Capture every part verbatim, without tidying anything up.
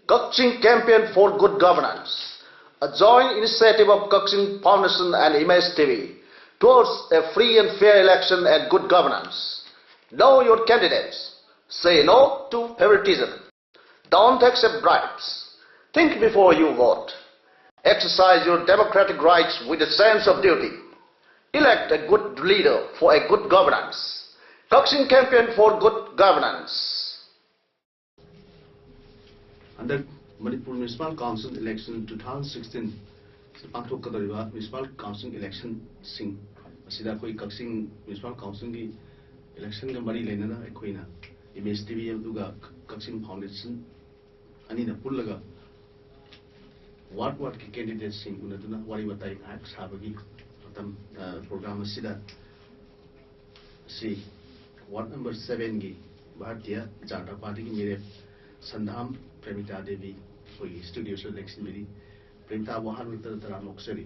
Kakching Campaign for Good Governance, a joint initiative of Kakching Foundation and Image T V towards a free and fair election and good governance. Know your candidates. Say no to favoritism. Don't accept bribes. Think before you vote. Exercise your democratic rights with a sense of duty. Elect a good leader for a good governance. Kakching Campaign for Good Governance. ꯍꯟꯗꯛ Manipur municipal council election two thousand sixteen ꯄꯥꯡꯊꯣꯛꯀꯗꯧꯔꯤꯕ municipal council ꯏꯂꯦꯛꯁꯟꯁꯤꯡ ꯑꯁꯤꯗ ꯑꯩꯈꯣꯏ ꯀꯛꯆꯤꯡ municipal ꯀꯥꯎꯟꯁꯤꯜꯒꯤ ꯏꯂꯦꯛꯁꯟꯒ ꯃꯔꯤ ꯂꯩꯅꯅ ꯑꯩꯈꯣꯏꯅ image T V ꯑꯗꯨꯒ ꯀꯛꯆꯤꯡ ꯐꯥꯎꯟꯗꯦꯁꯟ ꯑꯅꯤꯅ ꯄꯨꯜꯂꯒ ꯋꯥꯔꯗ ꯋꯥꯔꯗꯀꯤ ꯀꯦꯟꯗꯤꯗꯦꯠꯁꯤꯡ ꯎꯅꯗꯨꯅ ꯋꯥꯔꯤ ꯋꯥꯇꯥꯏ ꯉꯥꯏꯍꯥꯛ ꯁꯥꯕꯒꯤ ꯃꯇꯝ, ꯑ, ꯄ꯭ꯔꯣꯒ꯭ꯔꯥꯝ ꯑꯁꯤꯗ ꯁꯤ ꯋꯥꯔꯗ ꯅꯝꯕꯔ ꯁꯚꯦꯟꯒꯤ ꯚꯥꯔꯇꯤꯌ ꯖꯅꯇꯥ ꯄꯥꯔꯇꯤꯒꯤ ꯃꯤꯔꯦꯞ ꯁꯟꯗꯥꯝ ꯄ꯭ꯔꯦꯃꯤꯇꯥ ꯗꯦꯕꯤ ꯑꯩꯈꯣꯏꯒꯤ ꯁ꯭ꯇꯨꯗꯤꯑꯣꯁꯤꯗ ꯂꯦꯡꯁꯤꯟꯕꯤꯔꯤ꯫ ꯄ꯭ꯔꯦꯃꯤꯇꯥꯕꯨ ꯑꯍꯥꯟꯕꯗ ꯇꯔꯥꯝꯅ ꯑꯣꯛꯆꯔꯤ꯫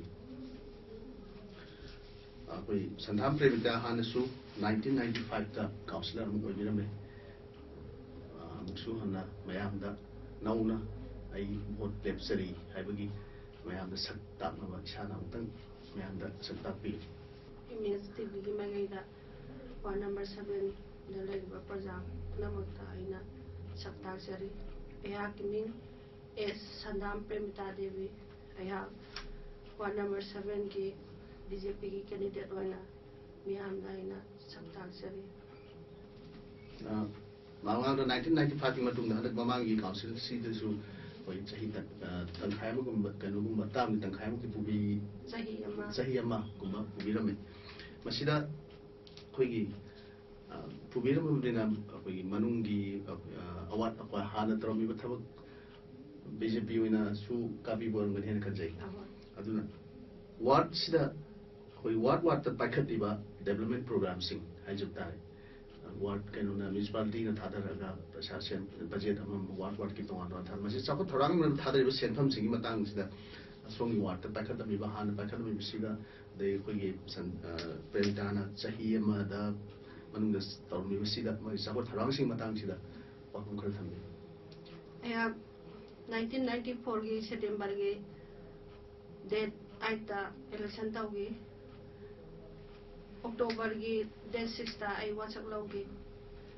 ꯑꯩꯈꯣꯏ ꯁꯟꯗꯥꯝ ꯄ꯭ꯔꯦꯃꯤꯇꯥ ꯍꯥꯟꯅꯁꯨ ꯅꯥꯏꯟꯇꯤꯟ ꯅꯥꯏꯟꯇꯤ ꯐꯥꯏꯚꯇ ꯀꯥꯎꯟꯁꯤꯂꯔ ꯑꯃ ꯑꯣꯏꯕꯤꯔꯝꯃꯦ꯫ ꯑ, ꯑꯃꯨꯛꯁꯨ ꯍꯟꯅ ꯃꯌꯥꯝꯗ ꯅꯧꯅ ꯑꯩ ꯚꯣꯠ ꯂꯦꯞꯆꯔꯤ ꯍꯥꯏꯕꯒꯤ ꯃꯌꯥꯝꯗ ꯁꯛ ꯇꯥꯛꯅꯕ ꯏꯁꯥꯅ ꯑꯃꯨꯛꯇꯪ ꯃꯌꯥꯝꯗ ꯁꯛ ꯇꯥꯛꯄꯤꯌꯨ꯫ ꯏꯃꯦꯖ ꯇꯤ ꯚꯤꯒꯤ ꯃꯥꯏꯀꯩꯗ ꯋꯥꯔꯗ ꯅꯝꯕꯔ ꯁꯚꯦꯟꯗ ꯂꯩꯔꯤꯕ ꯄ꯭ꯔꯖꯥ ꯄꯨꯝꯅꯃꯛꯇ ꯑꯩꯅ ꯁꯛ ꯇꯥꯛꯆꯔꯤ꯫ ꯑꯩꯍꯥꯛꯀꯤ ꯃꯤꯡ ꯑꯦꯁ ꯁꯟꯗꯥꯝ ꯄ꯭ꯔꯦꯃꯤꯇꯥ ꯗꯦꯕꯤ꯫ ꯑꯩꯍꯥꯛ ꯋꯥꯔꯗ ꯅꯝꯕꯔ ꯁꯚꯦꯟꯒꯤ ꯕꯤ ꯖꯦ ꯄꯤꯒꯤ ꯀꯦꯟꯗꯤꯗꯦꯠ ꯑꯣꯏꯅ ꯃꯤꯌꯥꯝꯗ ꯑꯩꯅ ꯁꯛ ꯇꯥꯛꯆꯔꯤ꯫ ꯑ, ꯃꯃꯥꯡꯗ ꯅꯥꯏꯟꯇꯤꯟ ꯅꯥꯏꯟꯇꯤ ꯐꯥꯏꯚꯀꯤ ꯃꯇꯨꯡꯗ ꯍꯟꯗꯛ ꯃꯃꯥꯡꯒꯤ ꯀꯥꯎꯟꯁꯤꯜꯁꯤꯗꯁꯨ ꯑꯩꯈꯣꯏ ꯆꯍꯤ ꯇꯪ-, ꯑ, ꯇꯪꯈꯥꯏ ꯑꯃꯒꯨꯝꯕ, ꯀꯩꯅꯣꯒꯨꯝꯕ, ꯇꯥꯝꯒꯤ ꯇꯪꯈꯥꯏꯃꯨꯛꯇꯤ ꯄꯨꯕꯤ-, ꯆꯍꯤ ꯑꯃ꯫ ꯆꯍꯤ ꯑꯃꯒꯨꯝꯕ ꯄꯨꯕꯤꯔꯝꯃꯤ꯫ ꯃꯁꯤꯗ ꯑꯩꯈꯣꯏꯒꯤ, ꯑ, ꯄꯨꯕꯤꯔꯝꯃꯕꯅꯤꯅ ꯑꯩꯈꯣꯏꯒꯤ ꯃꯅꯨꯡꯒꯤ, ꯑ, ꯑꯋꯥꯠ ꯑꯄꯥ ꯍꯥꯟꯅ ꯇꯧꯔꯝꯃꯤꯕ ꯊꯕꯛ ꯕꯤ ꯖꯦ ꯄꯤ ꯑꯣꯏꯅꯁꯨ ꯀꯥꯕꯤꯕ ꯑꯣꯏꯔꯝꯒꯅꯤ ꯍꯥꯏꯅ ꯈꯟꯖꯩ꯫ ꯑꯍꯣꯏ꯫ ꯑꯗꯨꯅ ꯋꯥꯔꯗꯁꯤꯗ ꯑꯩꯈꯣꯏ ꯋꯥꯔꯗ ꯋꯥꯔꯗꯇ ꯄꯥꯏꯈꯠꯂꯤꯕ ꯗꯦꯕꯂꯞꯃꯦꯟ ꯄ꯭ꯔꯣꯒ꯭ꯔꯥꯝꯁꯤꯡ ꯍꯥꯏꯖꯕ ꯇꯥꯔꯦ꯫ ꯋꯥꯔꯗ ꯀꯩꯅꯣꯅ, ꯃ꯭ꯌꯨꯅꯤꯁꯤꯄꯥꯂꯤꯇꯤꯅ ꯊꯥꯗꯔꯒ ꯄꯩꯁꯥ ꯁꯦꯝ-, ꯕꯖꯦꯠ ꯑꯃꯃꯝ ꯋꯥꯔꯗ ꯋꯥꯔꯗꯀꯤ ꯇꯣꯉꯥꯟ ꯇꯣꯉꯥꯟ ꯊꯥ-, ꯃꯁꯤ ꯆꯥꯎꯈꯠ ꯊꯧꯔꯥꯡ ꯑꯣꯏꯅ ꯊꯥꯗꯔꯤꯕ ꯁꯦꯟꯐꯝꯁꯤꯡꯒꯤ ꯃꯇꯥꯡꯁꯤꯗ ꯁꯣꯝꯒꯤ ꯋꯥꯔꯗꯇ ꯄꯥꯏꯈꯠꯂꯝꯃꯤꯕ, ꯍꯥꯟꯅ ꯄꯥꯏꯈꯠꯂꯝꯃꯤꯕꯁꯤꯒ, ꯑꯗꯩ ꯑꯩꯈꯣꯏꯒꯤ ꯁꯟ-, ꯑ, ꯄ꯭ꯔꯦꯃꯤꯇꯥꯅ ꯆꯍꯤ ꯑꯃꯗ ꯃꯅꯨꯡꯗ ꯇꯧꯔꯝꯃꯤꯕꯁꯤꯗ, ꯃꯣꯏ ꯆꯥꯎꯈꯠ ꯊꯧꯔꯥꯡꯁꯤꯡ ꯃꯇꯥꯡꯁꯤꯗ ꯋꯥꯐꯝ ꯈꯔ ꯊꯝꯕꯤꯌꯨ꯫ ꯑꯩꯍꯥꯛ ꯅꯥꯏꯟꯇꯤꯟ ꯅꯥꯏꯟꯇꯤ ꯐꯣꯔꯒꯤ ꯁꯦꯞꯇꯦꯝꯕꯔꯒꯤ ꯗꯦꯠ ꯑꯩꯠꯇ ꯏꯂꯦꯛꯁꯟ ꯇꯧꯈꯤ꯫ ꯑꯣꯛꯇꯣꯕꯔꯒꯤ ꯗꯦꯠ ꯁꯤꯛꯁꯇ ꯑꯩ ꯋꯥꯁꯛ ꯂꯧꯈꯤ꯫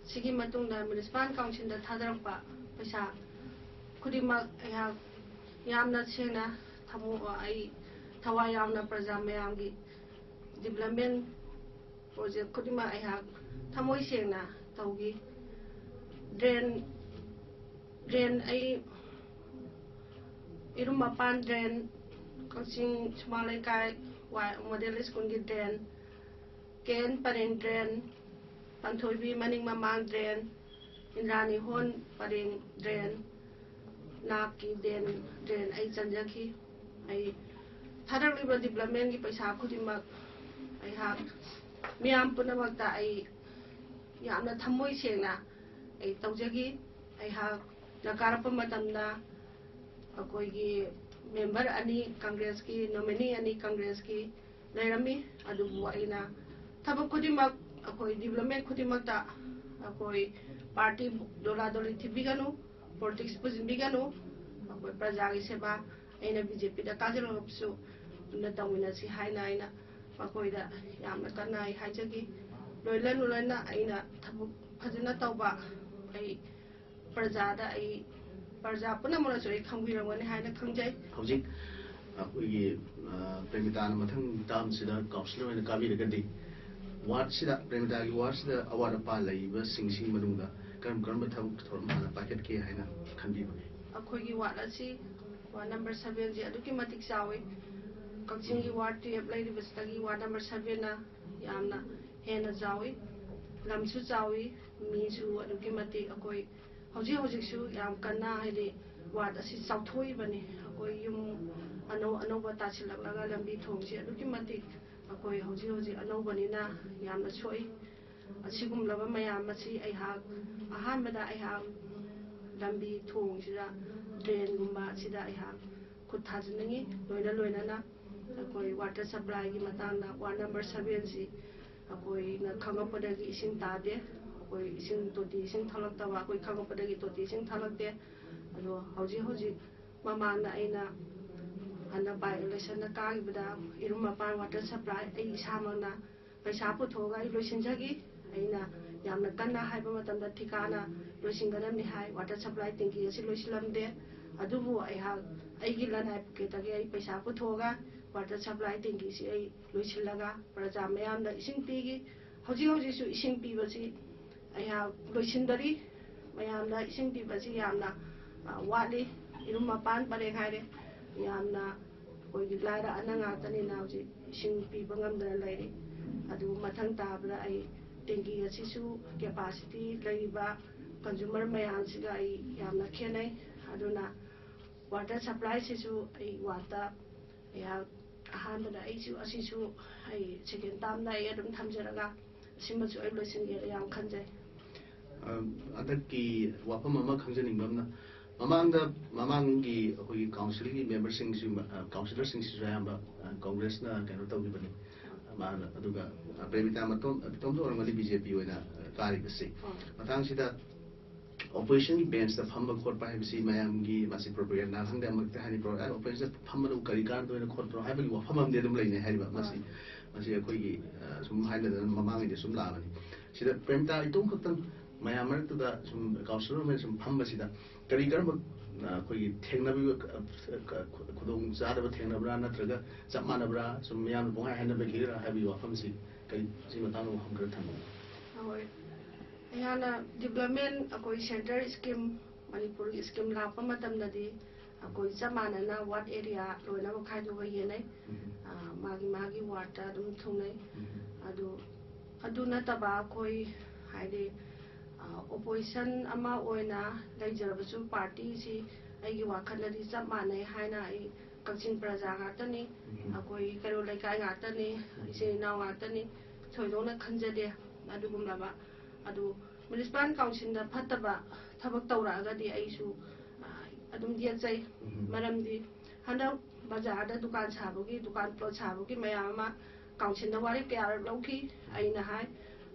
ꯁꯤꯒꯤ ꯃꯇꯨꯡꯗ ꯃ꯭ꯌꯨꯅꯤꯁꯤꯄꯥꯜ ꯀꯥꯎꯟꯁꯤꯜꯗ ꯊꯥꯗꯔꯛꯄ ꯄꯩꯁꯥ ꯈꯨꯗꯤꯡꯃꯛ ꯑꯩꯍꯥꯛ ꯌꯥꯝꯅ ꯁꯦꯡꯅ ꯊꯃꯣ ꯑꯩ ꯊꯋꯥꯏ ꯌꯥꯎꯅ ꯄ꯭ꯔꯖꯥ ꯃꯌꯥꯝꯒꯤ ꯗꯤꯕ꯭ꯂꯞꯃꯦꯟ ꯄ꯭ꯔꯣꯖꯦꯛ ꯈꯨꯗꯤꯡꯃꯛ ꯑꯩꯍꯥꯛ ꯊꯃꯣꯏ ꯁꯦꯡꯅ ꯇꯧꯈꯤ꯫ ꯗ꯭ꯔꯦꯟ ꯗ꯭ꯔꯦꯟ ꯑꯩ ꯏꯔꯨꯝ ꯃꯄꯥꯟ ꯗ꯭ꯔꯦꯟ, ꯀꯛꯆꯤꯡ ꯁꯨꯃꯥꯡ ꯂꯩꯀꯥꯏ ꯋꯥꯏ ꯃꯣꯗꯦꯜ ꯁ꯭ꯀꯨꯜꯒꯤ ꯗ꯭ꯔꯦꯟ, ꯀꯦ ꯑꯦꯟ ꯄꯔꯦꯡ ꯗ꯭ꯔꯦꯟ, ꯄꯥꯟꯊꯣꯏꯕꯤ ꯃꯅꯤꯡ ꯃꯃꯥꯡ ꯗ꯭ꯔꯦꯟ, ꯏꯟꯗ꯭ꯔꯥꯅꯤ ꯍꯣꯜ ꯄꯔꯦꯡ ꯗ꯭ꯔꯦꯟ, ꯅꯥꯛꯀꯤ ꯗ꯭ꯔꯦꯟ ꯗ꯭ꯔꯦꯟ ꯑꯩ ꯆꯟꯖꯈꯤ꯫ ꯑꯩ ꯊꯥꯗꯔꯛꯂꯤꯕ ꯗꯤꯕ꯭ꯂꯞꯃꯦꯟꯒꯤ ꯄꯩꯁꯥ ꯈꯨꯗꯤꯡꯃꯛ ꯑꯩꯍꯥꯛ ꯃꯤꯌꯥꯝ ꯄꯨꯝꯅꯃꯛꯇ ꯑꯩ ꯌꯥꯝꯅ ꯊꯃꯣꯏ ꯁꯦꯡꯅ ꯑꯩ ꯇꯧꯖꯈꯤ꯫ ꯑꯩꯍꯥꯛꯅ ꯀꯥꯔꯛꯄ ꯃꯇꯝꯗ ꯑꯩꯈꯣꯏꯒꯤ ꯃꯦꯝꯕꯔ ꯑꯅꯤ ꯀꯪꯒ꯭ꯔꯦꯁꯀꯤ, ꯅꯣꯃꯤꯅꯤ ꯑꯅꯤ ꯀꯪꯒ꯭ꯔꯦꯁꯀꯤ ꯂꯩꯔꯝꯃꯤ꯫ ꯑꯗꯨꯕꯨ ꯑꯩꯅ ꯊꯕꯛ ꯈꯨꯗꯤꯡꯃꯛ, ꯑꯩꯈꯣꯏ ꯗꯤꯕ꯭ꯂꯞꯃꯦꯟ ꯈꯨꯗꯤꯡꯃꯛꯇ ꯑꯩꯈꯣꯏ ꯄꯥꯔꯇꯤ ꯗꯣꯂꯥ ꯗꯣꯂꯤ ꯊꯤꯕꯤꯒꯅꯨ, ꯄꯣꯂꯤꯇꯤꯛꯁ ꯄꯨꯁꯤꯟꯕꯤꯒꯅꯨ, ꯑꯩꯈꯣꯏ ꯄ꯭ꯔꯖꯥꯒꯤ ꯁꯦꯕꯥ ꯑꯩꯅ ꯕꯤ ꯖꯦ ꯄꯤꯗ ꯀꯥꯖꯔꯒꯁꯨ ꯄꯨꯟꯅ ꯇꯧꯃꯤꯟꯅꯁꯤ ꯍꯥꯏꯅ ꯑꯩꯅ ꯃꯈꯣꯏꯗ ꯌꯥꯝꯅ ꯀꯟꯅ ꯑꯩ ꯍꯥꯏꯖꯈꯤ꯫ ꯂꯣꯏꯅ ꯂꯣꯏꯅ ꯑꯩꯅ ꯊꯕꯛ ꯐꯖꯅ ꯇꯧꯕ, ꯑꯩ ꯄ꯭ꯔꯖꯥꯗ ꯑꯩ, ꯄ꯭ꯔꯖꯥ ꯄꯨꯝꯅꯃꯛꯅꯁꯨ ꯑꯩ ꯈꯪꯕꯤꯔꯝꯒꯅꯤ ꯍꯥꯏꯅ ꯈꯪꯖꯩ꯫ ꯍꯧꯖꯤꯛ ꯑꯩꯈꯣꯏꯒꯤ, ꯑ, ꯄ꯭ꯔꯦꯃꯤꯇꯥꯅ ꯃꯊꯪ ꯇꯥꯝꯁꯤꯗ ꯀꯥꯎꯟꯁꯤꯂꯔ ꯑꯣꯏꯅ ꯀꯥꯕꯤꯔꯒꯗꯤ, ꯋꯥꯔꯗꯁꯤꯗ, ꯄ꯭ꯔꯦꯃꯤꯇꯥꯒꯤ ꯋꯥꯔꯗꯁꯤꯗ ꯑꯋꯥꯠ ꯑꯄꯥ ꯂꯩꯔꯤꯕꯁꯤꯡꯁꯤꯒꯤ ꯃꯅꯨꯡꯗ ꯀꯔꯝ ꯀꯔꯝꯕ ꯊꯕꯛ ꯊꯧꯔꯝ ꯍꯥꯟꯅ ꯄꯥꯏꯈꯠꯀꯦ ꯍꯥꯏꯅ ꯈꯟꯕꯤꯕꯒꯦ? ꯑꯩꯈꯣꯏꯒꯤ ꯋꯥꯔꯗ ꯑꯁꯤ, ꯋꯥꯔꯗ ꯅꯝꯕꯔ ꯁꯚꯦꯟꯁꯤ ꯑꯗꯨꯛꯀꯤ ꯃꯇꯤꯛ ꯆꯥꯎꯏ꯫ ꯀꯛꯆꯤꯡꯒꯤ ꯋꯥꯔꯗ ꯇꯨꯌꯦꯜꯞ ꯂꯩꯔꯤꯕꯁꯤꯗꯒꯤ ꯋꯥꯔꯗ ꯅꯝꯕꯔ ꯁꯚꯦꯟꯅ ꯌꯥꯝꯅ ꯍꯦꯟꯅ ꯆꯥꯎꯏ꯫ ꯂꯝꯁꯨ ꯆꯥꯎꯏ, ꯃꯤꯁꯨ ꯑꯗꯨꯛꯀꯤ ꯃꯇꯤꯛ ꯑꯩꯈꯣꯏ ꯍꯧꯖꯤꯛ ꯍꯧꯖꯤꯛꯁꯨ ꯌꯥꯝ ꯀꯟꯅ, ꯍꯥꯏꯗꯤ, ꯋꯥꯔꯗ ꯑꯁꯤ ꯆꯥꯎꯊꯣꯛꯏꯕꯅꯤ꯫ ꯑꯩꯈꯣꯏ ꯌꯨꯝ ꯑꯅꯧ ꯑꯅꯧꯕ ꯇꯥꯁꯤꯜꯂꯛꯂꯒ ꯂꯝꯕꯤ ꯊꯣꯡꯁꯤ ꯑꯗꯨꯛꯀꯤ ꯃꯇꯤꯛ ꯑꯩꯈꯣꯏ ꯍꯧꯖꯤꯛ ꯍꯧꯖꯤꯛ ꯑꯅꯧꯕꯅꯤꯅ ꯌꯥꯝꯅ ꯁꯣꯛꯏ꯫ ꯑꯁꯤꯒꯨꯝꯂꯕ ꯃꯌꯥꯝ ꯑꯁꯤ ꯑꯩꯍꯥꯛ ꯑꯍꯥꯟꯕꯗ ꯑꯩꯍꯥꯛ ꯂꯝꯕꯤ ꯊꯣꯡꯁꯤꯗ, ꯗ꯭ꯔꯦꯟꯒꯨꯝꯕ ꯑꯁꯤꯗ ꯑꯩꯍꯥꯛ ꯈꯨꯠ ꯊꯥꯖꯟꯅꯤꯡꯉꯤ꯫ ꯂꯣꯏꯅ ꯂꯣꯏꯅꯅ ꯑꯩꯈꯣꯏ ꯋꯥꯇꯔ ꯁꯄ꯭ꯂꯥꯏꯒꯤ ꯃꯇꯥꯡꯗ ꯋꯥꯔꯗ ꯅꯝꯕꯔ ꯁꯚꯦꯟꯁꯤ ꯑꯩꯈꯣꯏꯅ ꯈꯪꯉꯛꯄꯗꯒꯤ ꯏꯁꯤꯡ ꯇꯥꯗꯦ꯫ ꯑꯩꯈꯣꯏ ꯏꯁꯤꯡ, ꯇꯣꯇꯤ ꯏꯁꯤꯡ ꯊꯣꯛꯂꯛꯇꯕ, ꯑꯩꯈꯣꯏ ꯈꯪꯉꯛꯄꯗꯒꯤ ꯇꯣꯇꯤ ꯏꯁꯤꯡ ꯊꯣꯛꯂꯛꯇꯦ꯫ ꯑꯗꯣ ꯍꯧꯖꯤꯛ ꯍꯧꯖꯤꯛ ꯃꯃꯥꯡꯗ ꯑꯩꯅ ꯍꯟꯗꯛ ꯕꯥꯏ ꯏꯂꯦꯛꯁꯟꯗ ꯀꯥꯈꯤꯕꯗ ꯏꯔꯨꯝ ꯃꯄꯥꯟ ꯋꯥꯇꯔ ꯁꯄ꯭ꯂꯥꯏ ꯑꯩ ꯏꯁꯥꯃꯛꯅ ꯄꯩꯁꯥ ꯄꯨꯊꯣꯛꯑꯒ ꯑꯩ ꯂꯣꯏꯁꯤꯟꯖꯈꯤ꯫ ꯑꯩꯅ ꯌꯥꯝꯅ ꯀꯟꯅ ꯍꯥꯏꯕ ꯃꯇꯝꯗ ꯊꯤꯀꯥꯅ ꯂꯣꯏꯁꯤꯟꯒꯗꯕꯅꯤ ꯍꯥꯏ, ꯋꯥꯇꯔ ꯁꯄ꯭ꯂꯥꯏ ꯇꯦꯡꯀꯤ ꯑꯁꯤ ꯂꯣꯏꯁꯤꯜꯂꯝꯗꯦ꯫ ꯑꯗꯨꯕꯨ ꯑꯩꯍꯥꯛ ꯑꯩꯒꯤ ꯂꯟ ꯍꯥꯏ ꯄꯣꯀꯦꯠꯇꯒꯤ ꯑꯩ ꯄꯩꯁꯥ ꯄꯨꯊꯣꯛꯑꯒ ꯋꯥꯇꯔ ꯁꯄ꯭ꯂꯥꯏ ꯇꯦꯡꯀꯤꯁꯤ ꯑꯩ ꯂꯣꯏꯁꯤꯜꯂꯒ ꯄ꯭ꯔꯖꯥ ꯃꯌꯥꯝꯗ ꯏꯁꯤꯡ ꯄꯤꯈꯤ꯫ ꯍꯧꯖꯤꯛ ꯍꯧꯖꯤꯛꯁꯨ ꯏꯁꯤꯡ ꯄꯤꯕꯁꯤ ꯑꯩꯍꯥꯛ ꯂꯣꯏꯁꯤꯟꯗꯔꯤ꯫ ꯃꯌꯥꯝꯗ ꯏꯁꯤꯡ ꯄꯤꯕꯁꯤ ꯌꯥꯝꯅ ꯋꯥꯠꯂꯤ꯫ ꯏꯔꯨꯝ ꯃꯄꯥꯟ ꯄꯔꯦꯡ ꯍꯥꯏꯔꯦ, ꯌꯥꯝꯅ ꯑꯩꯈꯣꯏꯒꯤ ꯂꯥꯏꯔ ꯑꯅ ꯉꯥꯛꯇꯅꯤꯅ ꯍꯧꯖꯤꯛ ꯏꯁꯤꯡ ꯄꯤꯕ ꯉꯝꯗꯅ ꯂꯩꯔꯤ꯫ ꯑꯗꯨ ꯃꯊꯪ ꯇꯥꯕꯗ ꯑꯩ ꯇꯦꯡꯀꯤ ꯑꯁꯤꯁꯨ ꯀꯦꯄꯥꯁꯤꯇꯤ ꯂꯩꯔꯤꯕ ꯀꯟꯖꯨꯃꯔ ꯃꯌꯥꯝꯁꯤꯒ ꯑꯩ ꯌꯥꯝꯅ ꯈꯦꯠꯅꯩ꯫ ꯑꯗꯨꯅ ꯋꯥꯇꯔ ꯁꯄ꯭ꯂꯥꯏꯁꯤꯁꯨ ꯑꯩ ꯋꯥꯔꯗ ꯑꯩꯍꯥꯛ ꯑꯍꯥꯟꯕꯗ ꯑꯩꯁꯨ ꯑꯁꯤꯁꯨ ꯑꯩ ꯁꯦꯀꯦꯟ ꯇꯥꯝꯗ ꯑꯩ ꯑꯗꯨꯝ ꯊꯝꯖꯔꯒ ꯑꯁꯤꯃꯁꯨ ꯑꯩ ꯂꯣꯏꯁꯤꯟꯒꯦꯅ ꯌꯥꯝ ꯈꯟꯖꯩ꯫ ꯍꯟꯗꯛꯀꯤ ꯋꯥꯐꯝ ꯑꯃ ꯈꯪꯖꯅꯤꯡꯕ ꯑꯃꯅ, ꯃꯃꯥꯡꯗ ꯃꯃꯥꯡꯒꯤ ꯑꯩꯈꯣꯏꯒꯤ ꯀꯥꯎꯟꯁꯤꯜꯒꯤ ꯃꯦꯝꯕꯔꯁꯤꯡꯁꯤ, ꯀꯥꯎꯟꯁꯤꯂꯔꯁꯤꯡꯁꯤꯁꯨ ꯑꯌꯥꯝꯕ ꯀꯣꯡꯒ꯭ꯔꯦꯁꯅ ꯀꯩꯅꯣ ꯇꯧꯈꯤꯕꯅꯤ꯫ ꯃꯥꯅ ꯑꯗꯨꯒ ꯄ꯭ꯔꯦꯃꯤꯇꯥ ꯃꯇꯣꯝ ꯏꯇꯣꯝꯇ ꯑꯣꯏꯔꯝꯒꯅꯤ ꯕꯤ ꯖꯦ ꯄꯤ ꯑꯣꯏꯅ ꯀꯥꯔꯤꯕꯁꯤ꯫ ꯃꯇꯥꯡꯁꯤꯗ ꯑꯣꯄꯣꯖꯤꯁꯟꯒꯤ ꯕꯦꯟꯁꯇ ꯐꯝꯕ ꯈꯣꯠꯄ ꯍꯥꯏꯕꯁꯤ ꯃꯌꯥꯝꯒꯤ ꯃꯁꯤ ꯄ꯭ꯔꯣꯄꯒꯦꯟꯗꯥ ꯈꯪꯗꯦ, ꯑꯃꯈꯛꯇ ꯍꯥꯏꯅꯤ, ꯑꯣꯄꯣꯖꯤꯁꯟꯗ ꯐꯝꯕꯅꯕꯨ ꯀꯔꯤ ꯀꯥꯟꯅꯗꯣꯏꯅꯣ ꯈꯣꯠꯄꯅꯣ ꯍꯥꯏꯕꯒꯤ ꯋꯥꯐꯝ ꯑꯃꯗꯤ ꯑꯗꯨꯝ ꯂꯩꯅꯩ ꯍꯥꯏꯔꯤꯕ꯫ ꯃꯁꯤ ꯃꯁꯤ ꯑꯩꯈꯣꯏꯒꯤ ꯁꯨꯝ ꯍꯥꯏꯅꯗꯅ ꯃꯃꯥꯡꯉꯩꯗ ꯁꯨꯝ ꯂꯥꯛꯑꯕꯅꯤ꯫ ꯁꯤꯗ ꯄ꯭ꯔꯦꯃꯤꯇꯥ ꯏꯇꯣꯝ ꯈꯛꯇꯪ ꯃꯌꯥꯝ ꯃꯔꯛꯇꯨꯗ ꯁꯨꯝ ꯀꯥꯎꯟꯁꯤꯂꯔ ꯑꯣꯏꯅ ꯁꯨꯝ ꯐꯝꯕꯁꯤꯗ ꯀꯔꯤ ꯀꯔꯝꯕ ꯑꯩꯈꯣꯏꯒꯤ ꯊꯦꯡꯅꯕꯤꯕ ꯈꯨꯗꯣꯡ ꯆꯥꯗꯕ ꯊꯦꯡꯅꯕ꯭ꯔꯥ, ꯅꯠꯇ꯭ꯔꯒ ꯆꯞ ꯃꯥꯟꯅꯕ꯭ꯔꯥ, ꯁꯨꯝ ꯃꯤꯌꯥꯝꯅ ꯄꯨꯡꯍꯥꯏ ꯍꯥꯏꯅꯕꯒꯤꯔꯥ ꯍꯥꯏꯕꯒꯤ ꯋꯥꯐꯝꯁꯤ ꯀꯔꯤ, ꯁꯤ ꯃꯇꯥꯡꯗ ꯋꯥꯐꯝ ꯈꯔ ꯊꯝꯕꯤꯌꯨ꯫ ꯍꯣꯏ, ꯑꯩꯍꯥꯛꯅ ꯗꯤꯕ꯭ꯂꯞꯃꯦꯟ, ꯑꯩꯈꯣꯏ ꯁꯦꯟꯇꯔ ꯁ꯭ꯀꯤꯝ, ꯃꯅꯤꯄꯨꯔꯒꯤ ꯁ꯭ꯀꯤꯝ ꯂꯥꯛꯄ ꯃꯇꯝꯗꯗꯤ ꯑꯩꯈꯣꯏ ꯆꯞ ꯃꯥꯟꯅꯅ ꯋꯥꯔꯗ ꯑꯦꯔꯤꯌꯥ ꯂꯣꯏꯅꯃꯛ ꯈꯥꯏꯗꯣꯛꯑꯒ ꯌꯦꯟꯅꯩ꯫ ꯃꯥꯒꯤ ꯃꯥꯒꯤ ꯋꯥꯔꯗꯇ ꯑꯗꯨꯝ ꯊꯨꯡꯅꯩ꯫ ꯑꯗꯨ ꯑꯗꯨ ꯅꯠꯇꯕ ꯑꯩꯈꯣꯏ ꯍꯥꯏꯗꯤ ꯑꯣꯄꯣꯖꯤꯁꯟ ꯑꯃ ꯑꯣꯏꯅ ꯂꯩꯖꯔꯕꯁꯨ ꯄꯥꯔꯇꯤꯁꯤ ꯑꯩꯒꯤ ꯋꯥꯈꯜꯗꯗꯤ ꯆꯞ ꯃꯥꯟꯅꯩ ꯍꯥꯏꯅ ꯑꯩ ꯀꯛꯆꯤꯡ ꯄ꯭ꯔꯖꯥ ꯉꯥꯛꯇꯅꯤ, ꯑꯩꯈꯣꯏ ꯀꯩꯔꯣꯜ ꯂꯩꯀꯥꯏ ꯉꯥꯛꯇꯅꯤ, ꯏꯆꯤꯜ ꯏꯅꯥꯎ ꯉꯥꯛꯇꯅꯤ, ꯊꯣꯏꯗꯣꯛꯅ ꯈꯟꯖꯗꯦ꯫ ꯑꯗꯨꯒꯨꯝꯂꯕ ꯑꯗꯨ ꯃ꯭ꯌꯨꯅꯤꯁꯤꯄꯥꯜ ꯀꯥꯎꯟꯁꯤꯜꯗ ꯐꯠꯇꯕ ꯊꯕꯛ ꯇꯧꯔꯛꯑꯒꯗꯤ ꯑꯩꯁꯨ ꯑꯗꯨꯝ ꯌꯦꯠꯆꯩ꯫ ꯃꯔꯝꯗꯤ ꯍꯟꯗꯛ ꯕꯖꯥꯔꯗ ꯗꯨꯀꯥꯟ ꯁꯥꯕꯒꯤ, ꯗꯨꯀꯥꯟ ꯄ꯭ꯂꯣꯠ ꯁꯥꯕꯒꯤ ꯃꯌꯥꯝ ꯑꯃ ꯀꯥꯎꯟꯁꯤꯜꯗ ꯋꯥꯔꯦꯞ ꯀꯌꯥꯔꯛ ꯂꯧꯈꯤ꯫ ꯑꯩꯅ ꯍꯥꯏ,